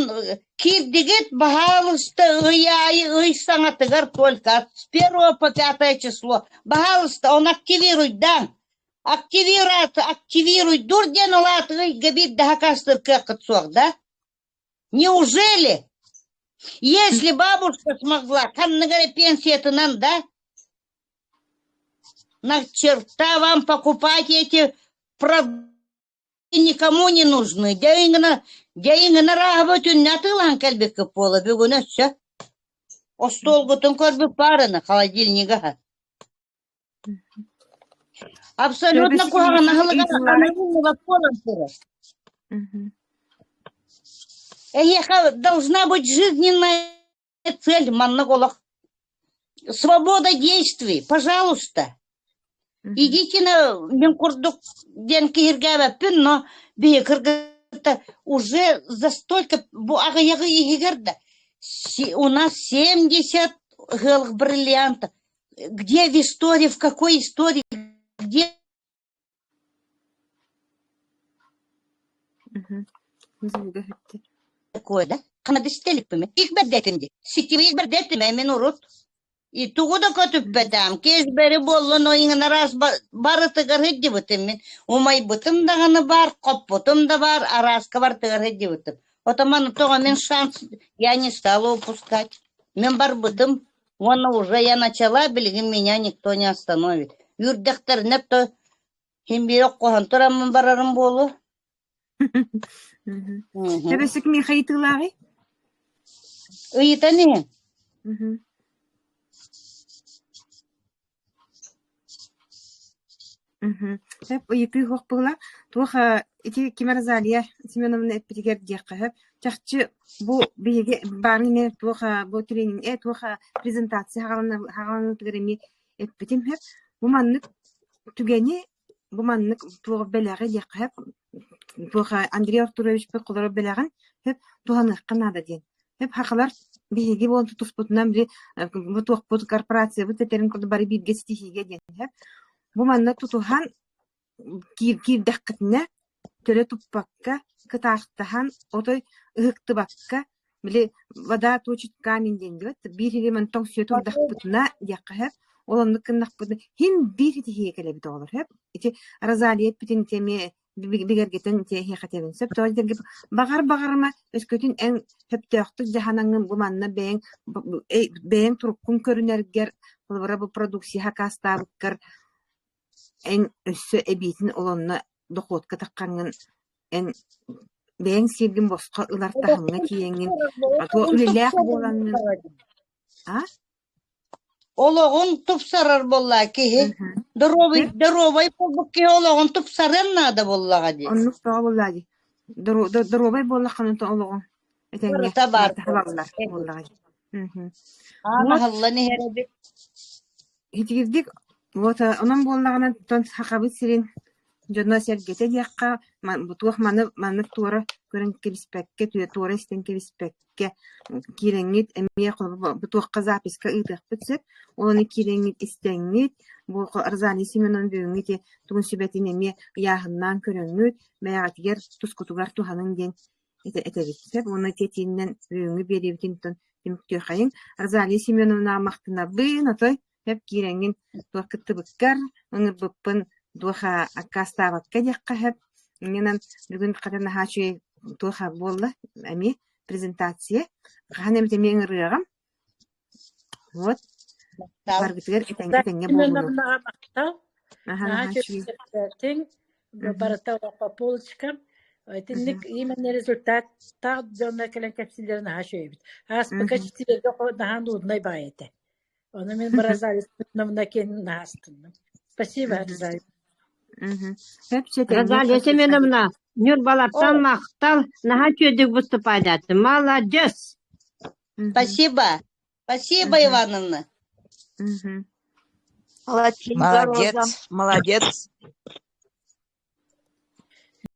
киирдигит, баһаалыста, ый аайы ый саҥатыгар только от с первого по пятое число. Баһаалыста, он активируйдаан. Активироваться, активируйдур диэн ол ааты ыйга биирдэ хакастыыр кыаххыт суох, да? Неужели? Если бабушка смогла, ханнык эрэ пенсиятынан, да? На черта вам покупать эти продукты никому не нужны. Дьайыҥына, дьайыҥына ырааһыба түннэ атыылаһан кэлбиккит буола бүгүн өссө. Остуолгутун көрбүт баарына холодильнига. Абсолютно куһаҕан аһылыга аныгы буолан турар. Эһиэхэ должна быть жизненная цель маннык олох. Свобода действий, пожалуйста. Идите на мин курдук диэн киһиргээбэппин, но биһи кыргытта уже за столько бу аҕыйаҕы иһигэр да у нас 70 ыһыалых бриллиантов. Где в истории, в какой истории, где такое, да? Хана дистелиппин. Их бэрдэтим ди. Сетевые бэрдэтим, мин урут. И тугу да көтүппэтэҕим, киэсбэри буоллун ойуҥун араас барытыгар сылдьыбытым мин. Умайбытым даҕаны баар, хоппутум да баар, арааска барытыгар сылдьыбытым. Отоман тоҕо мин шанс я не стала упускать. Мин барбытым, уонна уже я начала, билигин меня никто не остановит. Үүрдэхтэринэ то син биир оххоһон тураммын барарым буолуо. Тэбэсик миэхэ ыйытыылааҕый? Ыйытан иһин. Сөп ыйытыы суох буолла. Туох ити ким Розалия Семеновна эппитигэр диэххэ сөп. Чахчы бу биһиги баарын эмиэ туох бу тренинг туох презентация хаҕаланыытыгар эмиэ эппитим сөп. Бу маннык түгэни Бу маннык туох бэлэҕи диэххэ сөп, туох Андрей Артуровичпыт холоро бэлэҕин сөп туһаныахха наада диэн. Сөп сахалар биһиги буолан тутуспутунан били бу туохпут корпорациябыт этэрин курдук бары бииргэ ситиһиигэ диэн сөп. Бу манна тутуһан киирдэххитинэ төлө туппакка, кытаахтаһан, отой ыһыктыбакка Били вода точит камень диэн диэбэт, биир иһи мантан сүө турдахпытына диэххэ сөп. Ол оннук гыннахпытына һин биир итиһиэ кэлэбит оҕолор сөп. Ити Розалия эппитин ити эмиэ бигэргэтэн ити эһиэхэ этэбин сөп. Тоҕо диэтэргэ баҕар баҕарыма өскөтүн эн сөптөөхтүк дьаһанаҥҥын бу манна бэйэҥ бэйэҥ туруккун көрүнэргэр холобура бу продукция хакаастаабыккар Эн өссө эбиитин ол онно дохуотка таххаҥҥын эн бэйэҥ сиэргин босхо ылар таһымҥа тиийэҥҥин туох үлэлээх буолаҥҥын а Олоҕун тупсарар буоллаа киһи. Доруобай, доруобай буолбут киһи олоҕун тупсарыан наада буоллаҕа дии. Оннук тоҕо буоллаа дии. Доруобай буоллаххына то олоҕуҥ этэҥҥэ Барыта баар барыта хабаллар буоллаҕа дии. Аан аһыллан иһэр эбит. Итигирдик вот онон буоллаҕына оттон Сахабыт сирин дьоно-сэргэтэ диэххэ, туох маны маннык туора көрөн кэбиспэккэ, туора истэн кэбиспэккэ киирэҥҥит эмиэ бу туохха записка ыытыахпыт сөп. Ол ону киирэҥҥит истэҥҥит, бу Розалия Семеновна бүгүҥҥү ити тугун сүбэтин эмиэ ыйааһыннаан көрөҥҥүт, бэйэҕитигэр тускутугар туһаныҥ диэн этэбит. Сөп уонна итиэтиинэн бүгүҥҥү биэриибитин түмүктүөххэйиҥ. Розалия Семеновнаҕа махтанабын, отой сөп киирэҥҥин туох кыттыбыккар, ыҥырбыппын туох аккаастаабакка диэххэ сөп. Иннинэн бүгүн хата наһаа үчүгэй туох буолла эмиэ презентация. Хаһан эмит эмиэ ыҥырыаҕым. Вот. Баргытыгар этэҥҥэ этэҥҥэ буолуну. Семеновнаҕа махтал. Аха, Наһаа наһаа үчүгэй. үчүгэй барыта по полочкам. Итинник именно результат таах дьонно кэлэн кэпсииллэрин наһаа үчүгэйбит. Ааспыкка четвергэ наһаа нуднай баҕайы этэ. Ону мин Розалия Семеновна киэнин наһаа астынным. Спасибо, Розалия. Розалия Семеновна, Ньурбалартан махтал, наһаа үчүгэйдик выступадаатын. Молодец! Спасибо. Спасибо, Ивановна. Молодец, молодец.